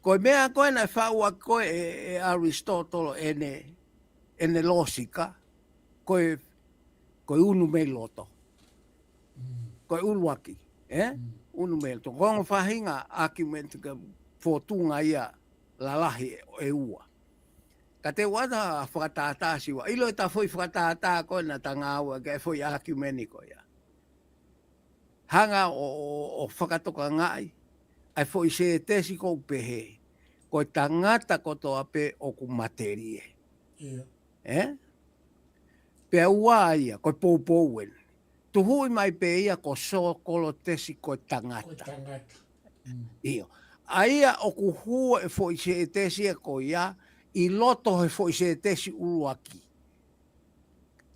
Ko e meʻa ko ē naʻe faʻu ʻaki ko ē ʻe, ʻe Aristotle ʻene, ʻene lōsika, ko e, ko e unu mei loto. Mm. Ko e ʻuluaki, ē? Mm. Unu mei loto. Ko e ongo faʻahinga argument ke fōtunga ia lalahi ʻe, ʻe ua. Ka te u ʻoatu ha fakatātā Siua. ʻIlo ʻeta foʻi fakatātā ko ē naʻa ta ngāueʻaki e foʻi ʻākiumeni ko ia. Hanga ʻo, ʻo, ʻo fakatokangaʻi ʻa e foʻi sētesi ʻoku pehē, ko e tangata kotoa pē ʻoku matelie. ʻIo. Ē? Pea ua ia, ko e poupou eni. Tuhuʻi mai pē ia ko Sokolotesi ko e tangata. Ko e tangata. Mm. ʻIo. ʻA ia ʻoku hū e foʻi sētesi ia ko ia, ʻi loto he foʻi sētesi ʻuluaki.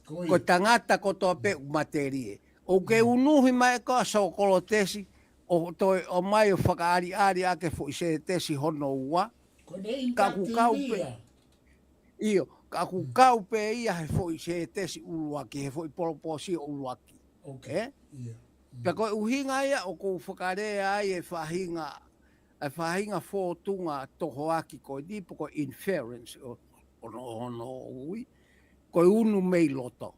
Ko ia. Ko e tangata kotoa pē ʻoku matelie. ʻOku ke unuhi mai ko ē ʻa Sokolotesi, ʻo toe ʻomai ʻo fakaʻaliʻali ʻaki e foʻi sētesi hono ua. Ko ʻene Ka ʻoku kau inductive pē. ia. ʻIo, ka ʻoku kau pē ia he foʻi sētesi ʻuluaki, he foʻi polopōsio ʻuluaki. Ok. Ē? ʻIo. Mm. Pea ko e ʻuhinga ia ʻoku ou fakalea ai e faʻahinga, e faʻahinga fōtunga tohoaki ko eni pe ko e inference ʻo, ʻo, ʻo, ʻo ui. Ko e unu mei loto.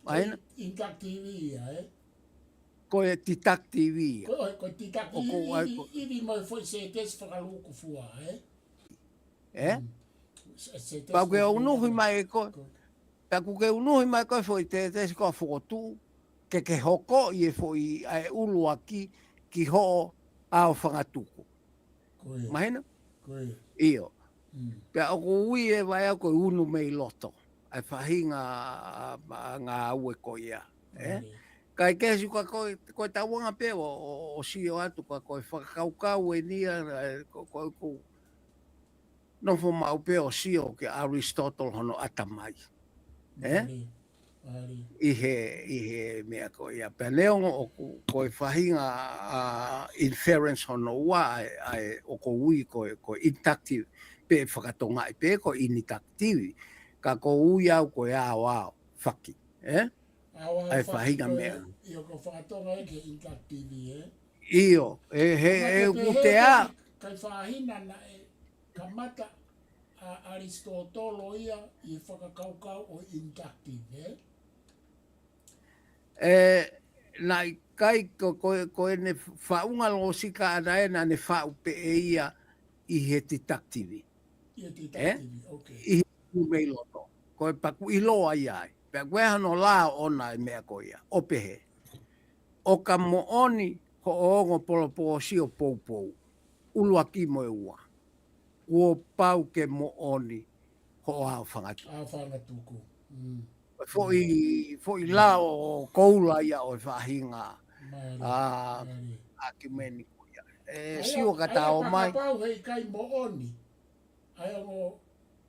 Mahino? Inductive ia, ē? Ko e deductive ia. Ko, ko e deductive ʻOku ou ʻai ivi, ko- ivi mo e foʻi sētesi fakalūkufua, ē? Ē? Mm. Se, se Pea ʻoku ke fakalūkufua. unuhi mai ʻe koe. Ko- Pea ʻoku ke unuhi mai ʻe koe e foʻi sētesi ko ē fokotuʻu, ke ke hokoʻi e foʻi ʻa e ʻuluaki ki hoʻo ʻao fakatuku. Ko ia. Mahino? Ko ia. ʻIo. Mm. Pea ʻoku ui ʻe ia ko e unu mei loto. ʻA e faʻahinga ʻa, ʻa, ngāue ko ia. Ē? Mālie. Kae kehe Siua ko, ko e tauanga pē ʻo, ʻo, ʻo sio atu ka ko e fakakaukau eni ia, ē, ko, ko, ko, nofo maʻu pē ʻo sio kia Aristotle hono ʻatamai. Ē? Mālie. Mālie. ʻI he, ʻi he meʻa ko ia. Pea neongo ʻoku, ko e faʻahinga ʻa inference hono ua, ʻa e, ʻa e ʻoku ui ko e, ko e inductive, pe fakatongaʻi pē ko e inductive. Ka ʻoku ou ui au ko e ʻaoʻao faki. Ē? ʻA e faʻahinga meʻa. ʻIo, ko e fakatonga ē ke inductive, ē? ʻIo, ē, he, Ka ē, te ʻoku pehē te ʻā. Kai, kai faʻahinga naʻe kamata ʻa Aristotle ia ʻi he fakakaukau ʻo e inductive, ē? Ē, naʻe ʻikai ko, ko, ko ʻene faʻunga lōsika ʻana ē naʻa ne faʻu pē ʻe ia ʻi he deductive. ʻI he deductive, ok. ʻI he unu mei loto. Ko e pea ʻoku ʻiloa ia ai. Pea ʻoku ʻi ai hano lao ʻoʻona e meʻa ko ia. ʻO pehē. ʻO ka moʻoni hoʻo ongo polopōsio poupou. ʻUluaki mo e ua. Kuo pau ke moʻoni hoʻo ʻao fakatuku. ʻAo fakatuku. Mm. Foʻi, foʻi lao koula ia ʻo e faʻahinga, Mālie, ʻa, mālie. ʻākiumeni ko ia. Ē, ʻA ia, Siua ka ʻa ia ta ō mai. Kapau he ʻikai moʻoni ʻa e ongo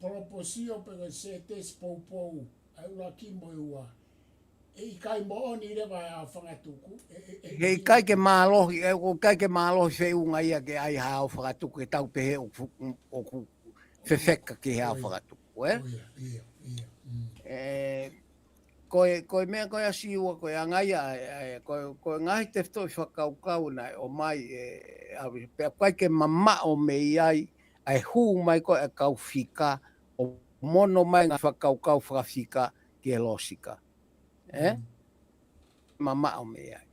polopōsio pe ko e sētesi poupou, ʻa e ʻuluaki mo e ua. ʻE ʻikai moʻoni leva ʻa e ʻao fakatuku. ʻE, ʻe, ʻe, He ʻikai ke mālohi, ʻe, ʻoku ʻikai ke mālohi feʻunga ia ke ʻai ha ʻao fakatuku ke tau pehē ʻoku, ʻoku fefeka ki he ʻao fakatuku, ē? ʻIo, ʻio, ʻio. Mm. Ē, ko e, ko e meʻa ko ia Siua ko e anga ia, ē, ko e, ko e ngaahi tefitoʻi fakakaukau naʻe ʻomai, ē, ʻa, pea ʻikai ke mamaʻo mei ai, ʻa e hū mai ko ē ʻa e kau fika, ʻo mono mai ngaahi fakakaukau fakafika ki he lōsika. Ē? Mm. Mamaʻo mei ai.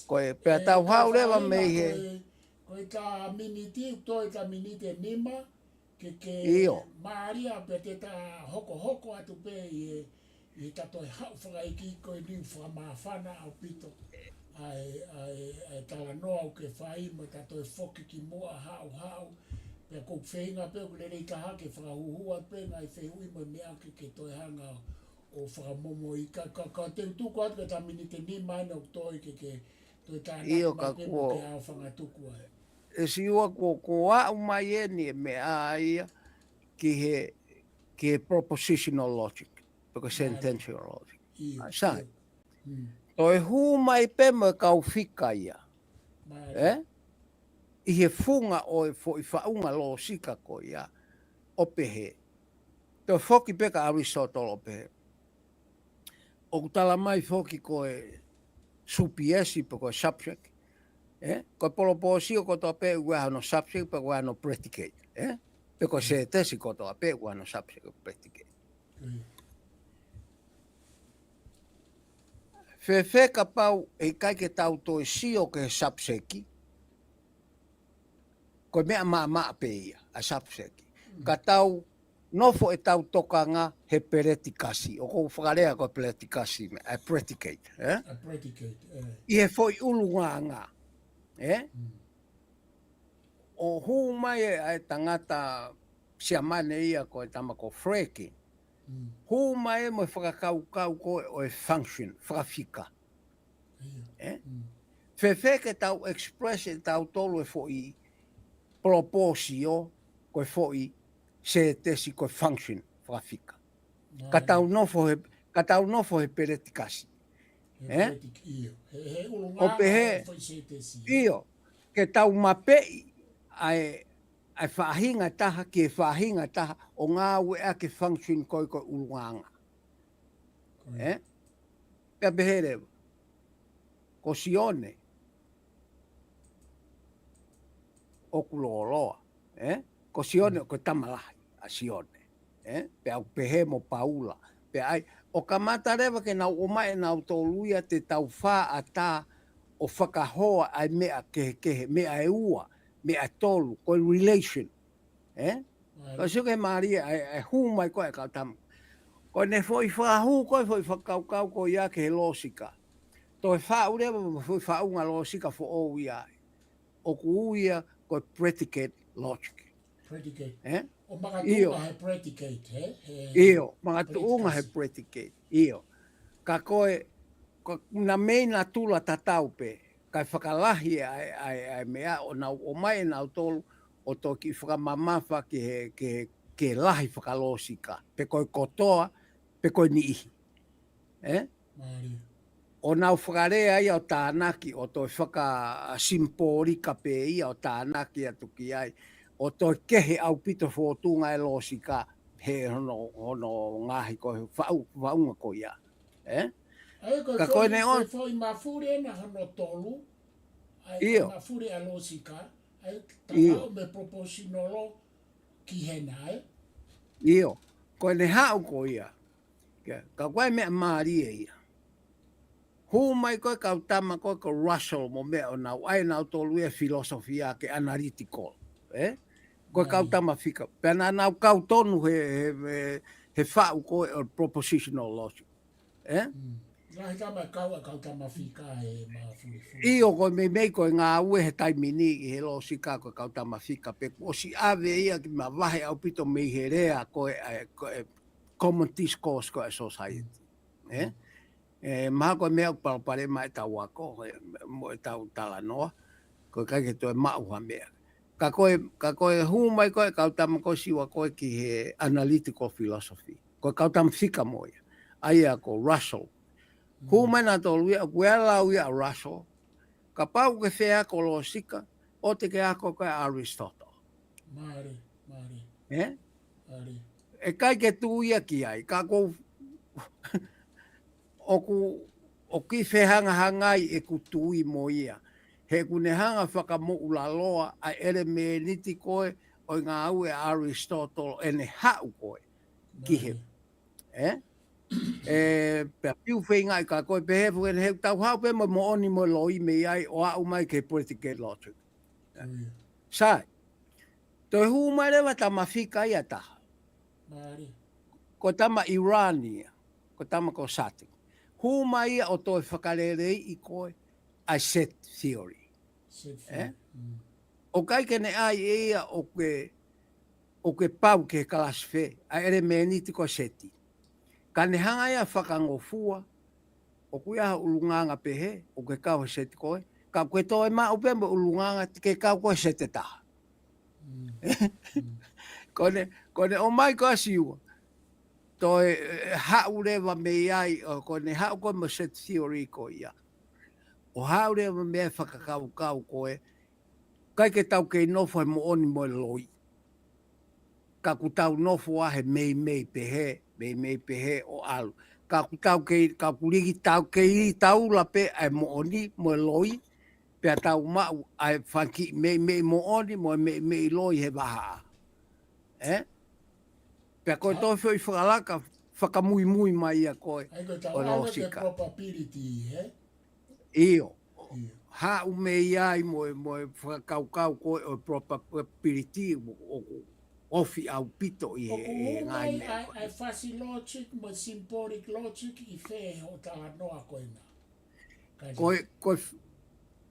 Ko e, pea Ē, tau ka hau leva faʻahinga mei he. Ko e, ko e ka miniti, toe ka miniti ʻe nima, Ke, ke ʻIo. mālie pē te ta hokohoko atu pē ʻi he, ʻi he ta toe haʻu fakaiki ko eni fakamāfana ʻaupito ʻa e, ʻa e, ʻa e talanoa ʻoku ke fai mo ta toe foki ki muʻa haʻuhaʻu. Pea ʻoku ou feinga pē ʻoku lelei taha ke fakahuhua pē ngaahi fehuʻi mo e meʻa ke, ke toe hanga ʻo fakamomoʻi ka, ka, ka te u tuku atu ka ta miniti nima ʻoku toe ke, ke toe tānaki ʻIo, mai ka pē kuo mo ke ʻaofangatuku ai. ʻE Siua kuo, kuo aʻu mai eni e meʻa ia ki he, ki he propositional logic, pe ko e Mālie. sentenceal logic. ʻIo, Sai. ʻio. Mm. Toe hū mai pē mo e kau fika ia. Mālie. ʻE? ʻI he funga ʻo e foʻi faʻunga lōsika ko ia, ʻo pehē. Toe foki pē ka Arisitotolo ʻo pehē. ʻOku tala mai foki ko e supiesi pe ko e subject. ʻE? Ko e polopōsio kotoa pē ʻoku ʻi ai hono subject pe ʻoku ʻi ai hono predicate. ʻE? Pe ko e Mm. sētesi kotoa pē ʻoku ʻi ai hono subject pe predicate. Mm. Fēfē kapau ʻe ʻikai ke tau toe sio ki he subject, ko e meʻa maʻamaʻa pē ia, ʻa e subject. Mm. Ka tau nofo ʻetau tokanga he peleti kasi, ʻoku ou fakalea ko e peleti kasi, ʻa e predicate, ʻe? ʻA e predicate, ʻe. ʻI he foʻi ʻulungaanga, ʻe? Mm. ʻO hū mai ʻa e tangata Siamane ia ko e tama ko Freke. Mm. Hū mai mo e fakakaukau ko ē ʻo e function, fakafika. ʻIo. ʻE? Mm. Fēfē ke tau express ʻe tautolu e foʻi polopōsio, ko e foʻi sētesi, ko e function, fakafika. Ka Mālie. tau nofo he, ka tau nofo he peleti kasi. He ʻE? peleti, ʻio. He, he ʻulungaanga ʻo pehē, ʻo e foʻi sētesi. ʻIo. Ke tau mapeʻi ʻa e, ʻa e faʻahinga taha, ki he faʻahinga taha, ʻo ngāueʻaki e function ko ē ko e ʻulungaanga. Ko ia. ʻE? Pea pehē leva. Ko Sione. ʻOku lōloa. ʻE? Ko Sione, Mm. ko e tama lahi ʻa Sione. ʻE? Pea ʻoku pehē mo Paula. Pea ʻai, ʻo kamata leva ke nau ʻomai ʻe nautolu ia te tau fāʻatā ʻo fakahoa ʻa e meʻa kehekehe, meʻa ʻe ua, meʻa ʻe tolu, ko e relation. ʻE? Mālie. Ka sio ke mālie ʻa e, ʻa e hū mai ko ē ʻa e kau tama. Ko ʻene foʻi fakahū ko ē, foʻi fakakaukau ko ia ki he lōsika. Toe faʻu leva mo e foʻi faʻunga lōsika foʻou ia. ʻOku ui ia ko e predicate logic. Predicate. ʻE? ʻO makatuʻunga ʻIo. he predicate, he? He ʻIo, makatuʻunga he predicate. predicate. ʻIo. Ka ko e, ko e na mei na tula tatau pē, kae fakalahi ʻa e, ʻa e, ʻa e meʻa ʻo nau ʻomai ʻe nautolu, ʻo toki fakamamafa ki he, ki he, ki he lahi fakalōsika, pe ko e kotoa, pe ko e niʻihi. ʻE? Mālie. ʻO nau fakalea ia ʻo tānaki, ʻo toe fakasimipōlika pē ia ʻo tānaki atu ki ai, ʻo toe kehe ʻaupito fōtunga e lōsika he hono, hono ngaahi ko e faʻu-, faʻunga ko ia. ʻE? ʻA ia ko e Ka ko foʻi, ʻene ko e ʻo- foʻi mafuli ena hono tolu, ʻa e ʻIo. mafuli ʻa e lōsika, ʻa e ʻIo. tapaʻo mo e propositional ki hena, ʻe? ʻIo. Ko ʻene haʻu ko ia. Ka, ka ko e meʻa mālie ia. Hū mai ko ē kau tama ko ē ko Russell mo meʻa ʻo nau ʻai ʻe nautolu ia e filosofia ke analytical. ʻE? Ko e kau Mālie. tama fika. Pea naʻa nau kau tonu he, he, he, he faʻu ko ē ʻo e propositional logic. ʻE? Mm. Lahi tama kau ʻa e kau tama fika he mafulifuli. ʻIo, ko e meimei ko e ngāue he taimi ni ʻi he lōsika ko e kau tama fika pē kuo ʻosi ʻave ia ki mavahe ʻaupito mei he lea ko ē, ʻa e, ko e common discourse ko ē ʻa e society. ʻE? Mm. ʻE, mahalo ko e meʻa ʻoku palopalema ʻetau ako, ʻe, mo ʻetau talanoa, ko e ʻikai ke toe maʻu ha meʻa. Ka ko e, ka ko e hū mai ko ē kau tama ko ē Siua ko ē ki he analytical philosophy. Ko e kau tama fika mo ia. ʻA ia ko Russell. Hū Mm. mai nautolu ia, ʻoku ʻi ai e lau ia ʻa Russell. Kapau ʻoku ke fie ako lōsika, ʻoua te ke ako ko ē ʻa Aristotle. Mālie, mālie. ʻE? Mālie. ʻE ʻikai ke tui ia ki ai, ka ʻoku, ʻoku, ʻoku ou fehangahangai ʻeku tui mo ia. He ʻoku ne hanga fakamoʻulaloa ʻa e ʻelemēniti ko ē ʻo e ngāue ʻa Aristotle ʻene haʻu ko ē ki he. Mālie. ʻE? ʻE, pea fiu feingaʻi ka ko e pehē foki ʻene he ʻoku tau haʻu pē mo e moʻoni mo e loi mei ai ʻo aʻu mai ki he predicate logic. Mālie. Sai. Toe hū mai leva tama fika ia ʻe taha. Mālie. Ko tama ʻIulani ia, ko tama ko Sati. Hū mai ia ʻo toe fakaleleiʻi ko ē ʻa e set theory. Set Eh? Mm. ʻOku ʻikai ke ne ʻai ʻe ia ʻoku ke, ʻoku ke pau ke kalasi fē, ʻa e ʻelemēniti ko e seti. Ka ne hanga ia ʻo fakangofua, ʻoku ʻi ai ha ʻulungaanga pehē, ʻoku ke kau he seti ko ē. Ka ʻoku ke toe maʻu pē mo e ʻulungaanga ke kau ko ē he seti ʻe taha. Mm. Ko ʻene, ko ʻene ʻomai ko ē ʻa Siua. Toe, eh, haʻu leva mei ai, ʻo ko ʻene haʻu ko ē mo e set theory ko ia. ʻO haʻu leva mei ai e fakakaukau ko ē, ʻikai ke tau kei nofo he moʻoni mo e loi. Ka ʻoku tau nofo ʻa he meimei pehē, meimei pehē ʻo ʻalu. Ka ʻoku tau kei, ka ʻoku liki tau kei taula pē ʻa e moʻoni mo e loi, pea tau maʻu ʻa e fanga kiʻi meimei moʻoni mo e meimei loi he vahaʻa. Eh? Pea ko e toe foʻi fakalaka, fakamuimui mai ia ko ē, ʻAi ko e tau ʻo ʻalu ke lōsika. Probability, eh? ʻIo, ʻIo. haʻu mei ai mo e, mo e fakakaukau ko ē ʻo e probability ʻoku ofi ʻaupito ʻi he, ʻOku ʻi he hū ngaahi mai meʻa ʻa, ko ʻa ē. e fuzzy logic mo e symbolic logic ʻi fē hoʻo talanoa ko ena. Ka Ko e, ko e,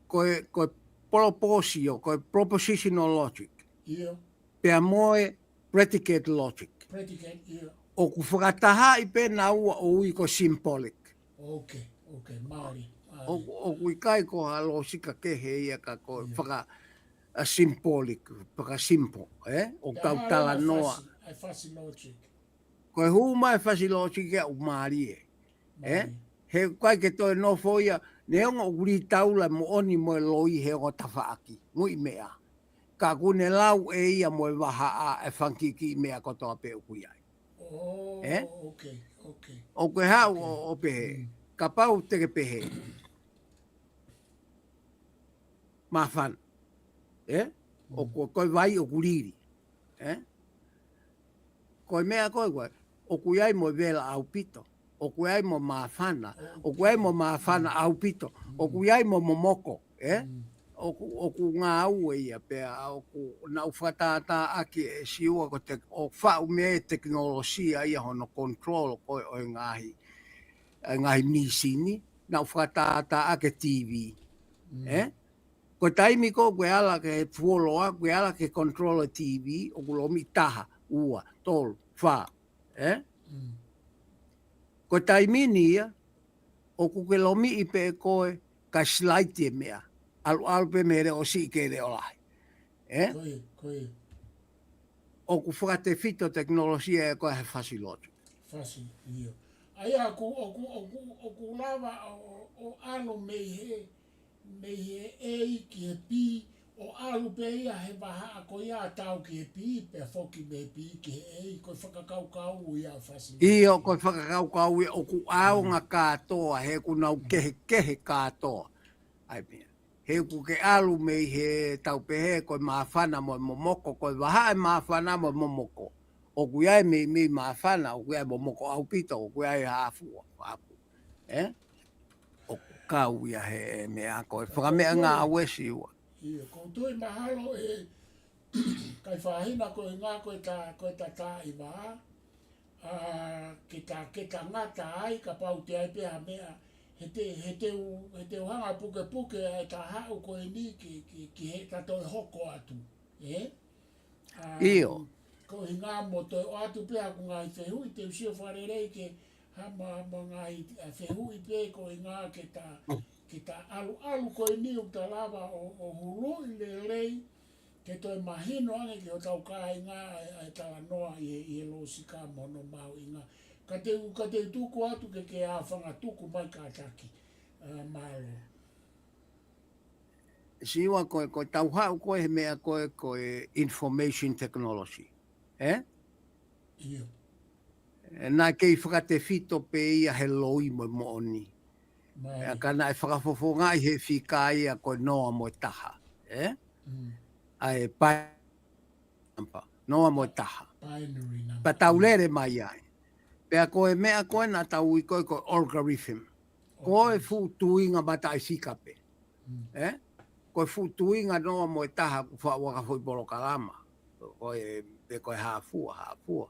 ko e, ko e proposio, ko e propositional logic. ʻIo, Pea mo e predicate logic. predicate, ʻio. ʻOku fakatahaʻi pē naua ʻo ui ko e symbolic. Ok, ok, mālie, mālie. ʻOku, ʻoku ʻikai ko ha lōsika kehe ia ka ko e ʻIo. faka, a symbolic, faka simple, eh? ʻOku Pea tau hā leva talanoa. fuzzy, ʻa e fuzzy logic. Ko e hū mai e fuzzy logic ia ʻoku mālie. Eh? Mālie. He ʻikai ke toe nofo ia, neongo ʻoku lī taula moʻoni mo e loi he ongo tafaʻaki, muiʻi meʻa. Ka ʻoku ne lau ʻe ia mo e vahaʻa e fanga kiʻi meʻa kotoa pē ʻoku ʻi ai. Oh, Eh? ok, ok. ʻOku ke haʻu ʻo, ʻo pehē, Mm. kapau te ke pehē. Māfana. Eh? ʻOku, ko e vai ʻoku lili. Eh? Ko e meʻa ko ē, ko ē, ʻoku ʻi ai mo e vela ʻaupito. ʻOku ʻi ai mo māfana. ʻOku ʻi ai mo māfana ʻaupito. ʻOku ʻi ai mo momoko. Eh? Mm. ʻOku, ʻoku ngāue ia pea ʻoku naʻu fakatātā ʻaki ʻe Siua ko e tek-, ʻo faʻu mei ai e tekinolosia ia hono control ko ē ʻo e ngaahi, e ngaahi mīsini, naʻu fakatātā ʻaki e T V. Mm. Eh? Ko e taimi ko ē ʻoku ke ala ke fuoloa, ʻoku ke ala ke control e T V, ʻoku lomiʻi taha, ua, tolu, fā. Eh? Mm. Ko e taimi ni ia, ʻoku ke lomiʻi pē koe ka slide e meʻa. ʻAluʻalu pē mei he leʻo siʻi ki he leʻo lahi. Eh? Ko ia, ko ia. ʻOku fakatefito tekinolosia ʻe koe he fuzzy logic. Fuzzy, ʻio. ʻA ia ʻoku, ʻoku, ʻoku, ʻoku lava ʻo, ʻo, ʻo ʻalu mei he, mei he A ki he B, ʻo ʻalu pē ia he vahaʻa ko ia ʻo tau ki he B, pea foki mei he B ki he A, ko e fakakaukau ia ʻo e fuzzy logic. ʻIo, ko e fakakaukau ia ʻoku ʻaonga kātoa, he ʻoku nau kehekehe kātoa. ʻAi pē. He ʻoku ke ʻalu mei he tau pehē, ko e māfana mo e momoko, ko e vahaʻa e māfana mo e momoko. ʻOku ʻi ai e meimei māfana, ʻoku ʻi ai e momoko ʻaupito, ʻoku ʻi ai e hāfua, hāfu. Eh? ʻOku kau ia he meʻa ko e fakameʻangāue Siua. ʻIo, ʻoku ou tui mahalo ʻe, kae fāhina ko e ngā ko e ta, ko e ta tā i vā, ʻa, ke ta, ke ta ngata ai, kapau te ʻi ai pē ha meʻa, he te, he te u, he te u hanga pukepuke ʻa e ta haʻu ko eni ki, ki, ki he ta toe hoko atu. Eh? ʻA, ʻIo. Ko e ʻuhinga mo toe ʻoatu pē ʻa e ngaahi fehuʻi, te u sio fakalelei ke ha ma, ma ngaahi, ʻa, fehuʻi pē ko e ʻuhinga ke ta, ke ta ʻaluʻalu ko eni ʻo ta lava ʻo, ʻo huluʻi lelei, ke toe mahino ange ki hotau kāinga ʻa e, ʻa e talanoa ʻi he, ʻi he lōsika mo hono mahuʻinga. Ka te u, ka te u tuku atu ke, ke ʻa fanga tuku mai kātaki. ʻA, mālō. Siua ko e, ko e tau haʻu ko ē he meʻa ko ē, ko e information technology. Eh? ʻIo. Naʻe kei fakatefito pē ia he loi mo e moʻoni. Pea ka naʻe fakafofongaʻi he fika ia ko e noa mo e taha. Eh? ʻA e pai-, noa mo e taha. Pea tau lele mai ai. Pea ko e meʻa ko ē naʻa tau ui ko ē ko e algorithm. Ko e fuʻu tuinga mataʻifika pē. Eh? Ko e fuʻu tuinga noa mo e taha ʻoku faʻu ʻaki ha foʻi polokalama. ko e, pe ko e hā fua, hā fua.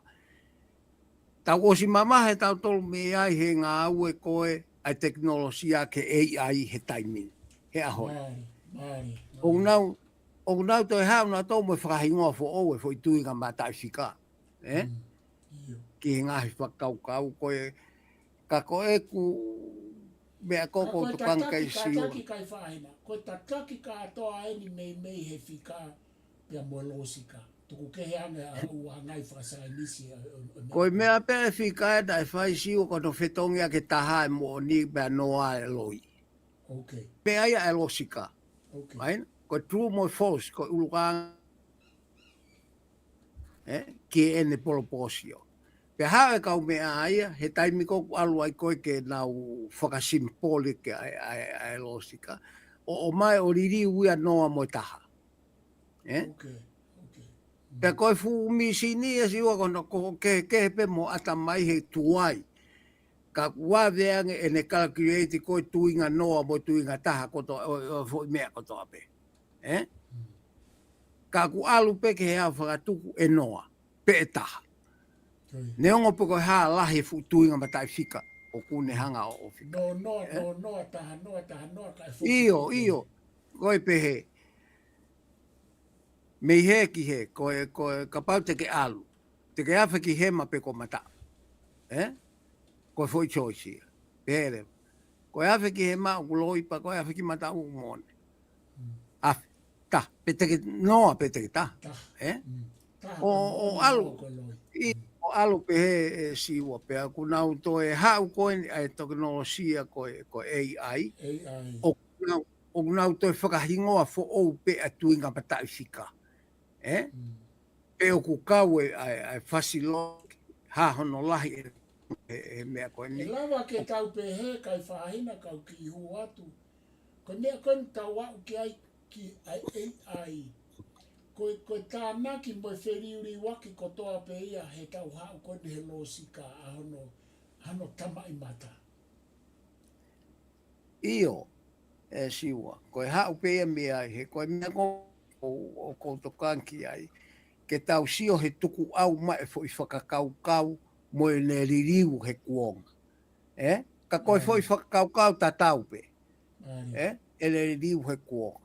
Tau ʻosi mamahi tautolu mei ai he ngāue ko ē ʻa e tekinolosia ki he A I he taimi ni, he ʻaho ni. ʻOku nau, ʻoku nau toe haʻu nautolu mo e fakahingoa foʻou e foʻi tuʻinga mataʻifika, ē? Ki he ngaahi fakakaukau ko ē, ka ko ʻeku meʻa ko ē ʻoku ou tokanga ki ai, Siua. Ko e tataki kātoa eni meimei he fika pea mo e lōsika. Tuku kehe ange ʻa e ʻū ngaahi fakasaienisi ʻo e meʻa. Ko e meʻa pē ʻa e fika ē naʻe fai, Siua, ko hono fetongi ʻa e taha ʻa e moʻoni pea noa ʻa e loi. Meʻa ia ʻa e lōsika. Ko e true mo e false, ko e ʻulukānga ē, ki heʻene polopōsio. Pea haʻu e kau meʻa ia, he taimi ko ē ʻoku ʻalu ai ko ē ke nau fakasimipoli ʻa e, ʻa e, ʻa e lōsika, ʻo ʻomai ʻo liliu ia noa mo e taha. Ē? Pea ko e fuʻu mīsini ia, Siua, ko hono kehekehe pē mo e ʻatamai he tuai. Ka ʻoku ʻave ange ʻene calculate ko e tuʻinga noa mo e tuʻinga taha kotoa, ʻo, ʻo e foʻi meʻa kotoa pē. Ē? Ka ʻoku ʻalu pē ki he ʻaho fakatuku ʻe noa pe ʻe taha. Neongo pe ko e hā lahi e fuʻu tuʻinga mataʻifika ʻoku ne hanga ʻo, ʻo fika. Noa, noa, noa, taha, noa, taha, noa, ka e foʻi. ʻIo, ʻio. Ko e pehē. Mei hē ki hē, ko e, ko e, kapau te ke ʻalu. Te ke afe ki hema pe ko mataʻu. Ē? Ko e foʻi choice ia. Pehē leva. Ko e afe ki hema ʻoku loi pea ko e afe ki mataʻu ʻoku mone. Afe. Taha. Pe te ke noa pe te ke taha. Ē? ʻO, ʻo ʻalu. ʻI, ʻo ʻalu pehē, ē, Siua, pea ʻoku nau toe haʻu ko eni ʻa e tekinolosia ko e, ko e A I. ʻOku nau, ʻoku nau toe fakahingoa foʻou pē ʻa e tuʻinga mataʻifika. Ē? Pe ʻoku kau e, ʻa e, ʻa e fasi loki, hā hono lahi e, e, e meʻa ko eni. ʻE lava ke tau pehē, kae fāhina kau kiʻi hū atu. Ko e meʻa ko eni tau aʻu ki ai ki ʻa e A I. Ko e, ko e tānaki mo e feliuliuaki kotoa pē ia he tau haʻu ko eni he lōsika ʻa hono, hono tamaʻimata. ʻIo, ē Siua, ko e haʻu pē ia mei ai, he ko e meʻa ko ē ʻoku ou tokanga ki ai, ke tau sio he tukuʻau mai e foʻi fakakaukau mo ʻene liliu he kuonga. Ē? Ka ko e foʻi fakakaukau tatau pē. Ē? ʻEne liliu he kuonga.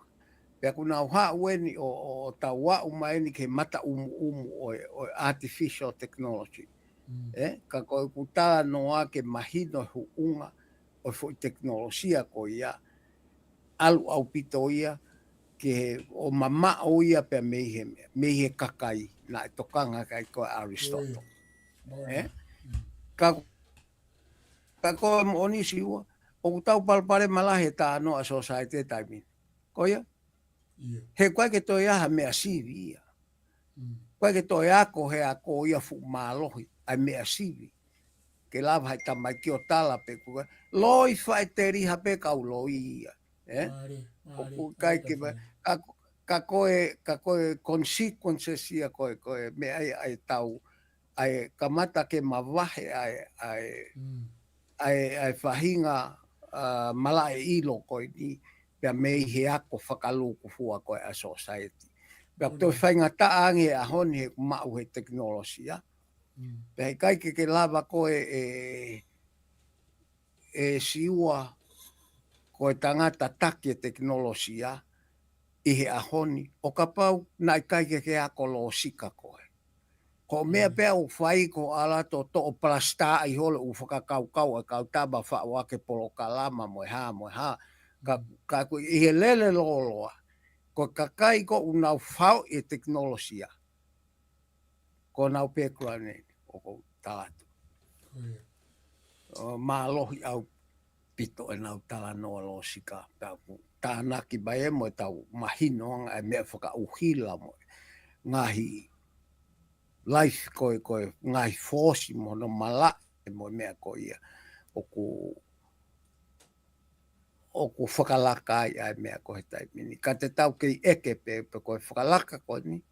Pea ʻoku nau haʻu eni ʻo, ʻo, ʻo tau aʻu mai eni ki he mata ʻumuʻumu ʻo e, ʻo e artificial technology. Ē? Ka ko ʻeku talanoa ke mahino e huʻunga ʻo e foʻi tekinolosia ko ia, ʻalu ʻaupito ia, ke ʻo mamaʻo ia pea mei he, mei he kakai, naʻe tokanga ki ai ko ē ʻa ʻArisitoto. Ē? Ka, ka ko e moʻoni Siua, ʻoku tau palopalema lahi he talanoa ʻa e sōsaieti taimi ni. Ko ia? He ʻoku ʻikai ke toe ʻi ai ha meʻa sivi ia. ʻOku ʻikai ke toe ako he ako ia fuʻu mālohi, ʻa e meʻa sivi. Ke lava hai tamaiki ʻo tala pē kuo loi faʻiteliha pē kau loi ia. Ē? ʻOku ʻikai ke, ka, ka ko e, ka ko e consequences ia ko e, ko e meʻa ia ʻa e tau, ʻa e kamata ke mavahe ʻa e, ʻa e, ʻa e, ʻa e faʻahinga, ʻa, malaʻe ʻilo ko eni, pea mei he ako fakalūkufua ko ē ʻa e sōsaieti. Pea ʻoku toe faingataʻa ange he ʻaho ni he ʻoku maʻu he tekinolosia. Pea ʻikai ke ke lava ko ē, ē, ē Siua, ko e tangata taki e tekinolosia ʻi he ʻaho ni, ʻo kapau naʻe ʻikai ke ke ako lōsika koe. Ko e meʻa pē ʻoku fai ko e ʻalu atu ʻo toʻo palasitā ʻi holo ʻo fakakaukau ʻa e kau tama faʻu ake polokalama mo e hā, mo e hā. Ka, ka ko e ʻi he lele lōloa, ko e kakai ko ē ʻoku nau faʻu e tekinolosia. Ko honau background eni, ʻoku ou tala atu. ʻO mālohi ʻaupito ʻenau talanoa lōsika, pea ʻoku tānaki mai ē mo e tau mahino ange ʻa e meʻa fakaʻuhila mo e ngaahi life ko ē, ko e ngaahi fōsi mo hono malaʻe mo e meʻa ko ia. ʻOku, ʻoku fakalaka ai ʻa e meʻa ko ē he taimi ni. Ka te tau kei ʻeke pē, pe ko e fakalaka ko eni,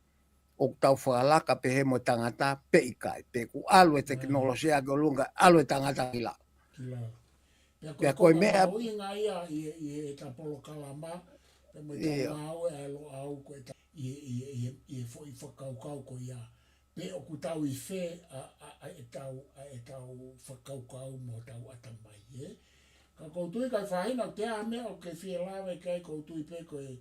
ʻoku tau fakalaka pehē mo e tangata pe ʻikai, pe ʻoku ʻalu e tekinolosia ki ʻolunga, ʻalu e tangata ki lalo. Pea ko e meʻa mahuʻinga ia ʻi, ʻi heʻeta polokalama, pea mo ʻeta ngāue ʻa e Loʻau ko ʻeta ʻi he, ʻi he, ʻi he, ʻi he foʻi fakakaukau ko ia. Pe ʻoku tau ʻi fē ʻa, ʻa, ʻa ʻetau, ʻa ʻetau fakakaukau mo hotau ʻatamai, ē? Ka ʻoku ou tui ʻikai faʻahinga ʻoku ʻi ai ha meʻa ʻoku ke fie lave ki ai, ʻoku ou tui pē ko e,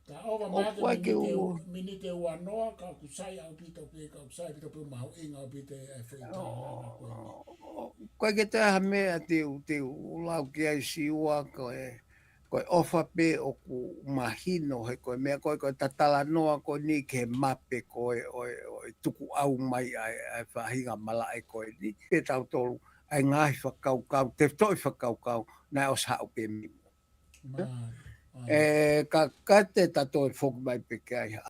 ta ova mai ke ʻoku ʻai ke minite u-, u-, minite ua noa, ka ʻoku sai ʻaupito pē, ka ʻoku sai ʻaupito pē, mahuʻinga ʻaupito e foʻi talanoa ko eni. ʻOku ʻai ke te ha meʻa te u, te u lau ki ai, Siua, ko e, ko e ʻofa pē ʻoku mahino he ko e meʻa ko e, ko e talanoa ko eni ki he mape ko e, ʻo e, ʻo e tukuʻau mai ʻa e, ʻa e faʻahinga malaʻe ko eni. Pea tautolu, ʻa e ngaahi fakakaukau, tefitoʻi fakakaukau, naʻe ʻosi haʻu pē mei muʻa. Mālie, mālie. ʻE, ka, ka te ta toe foki mai pē ki ai ha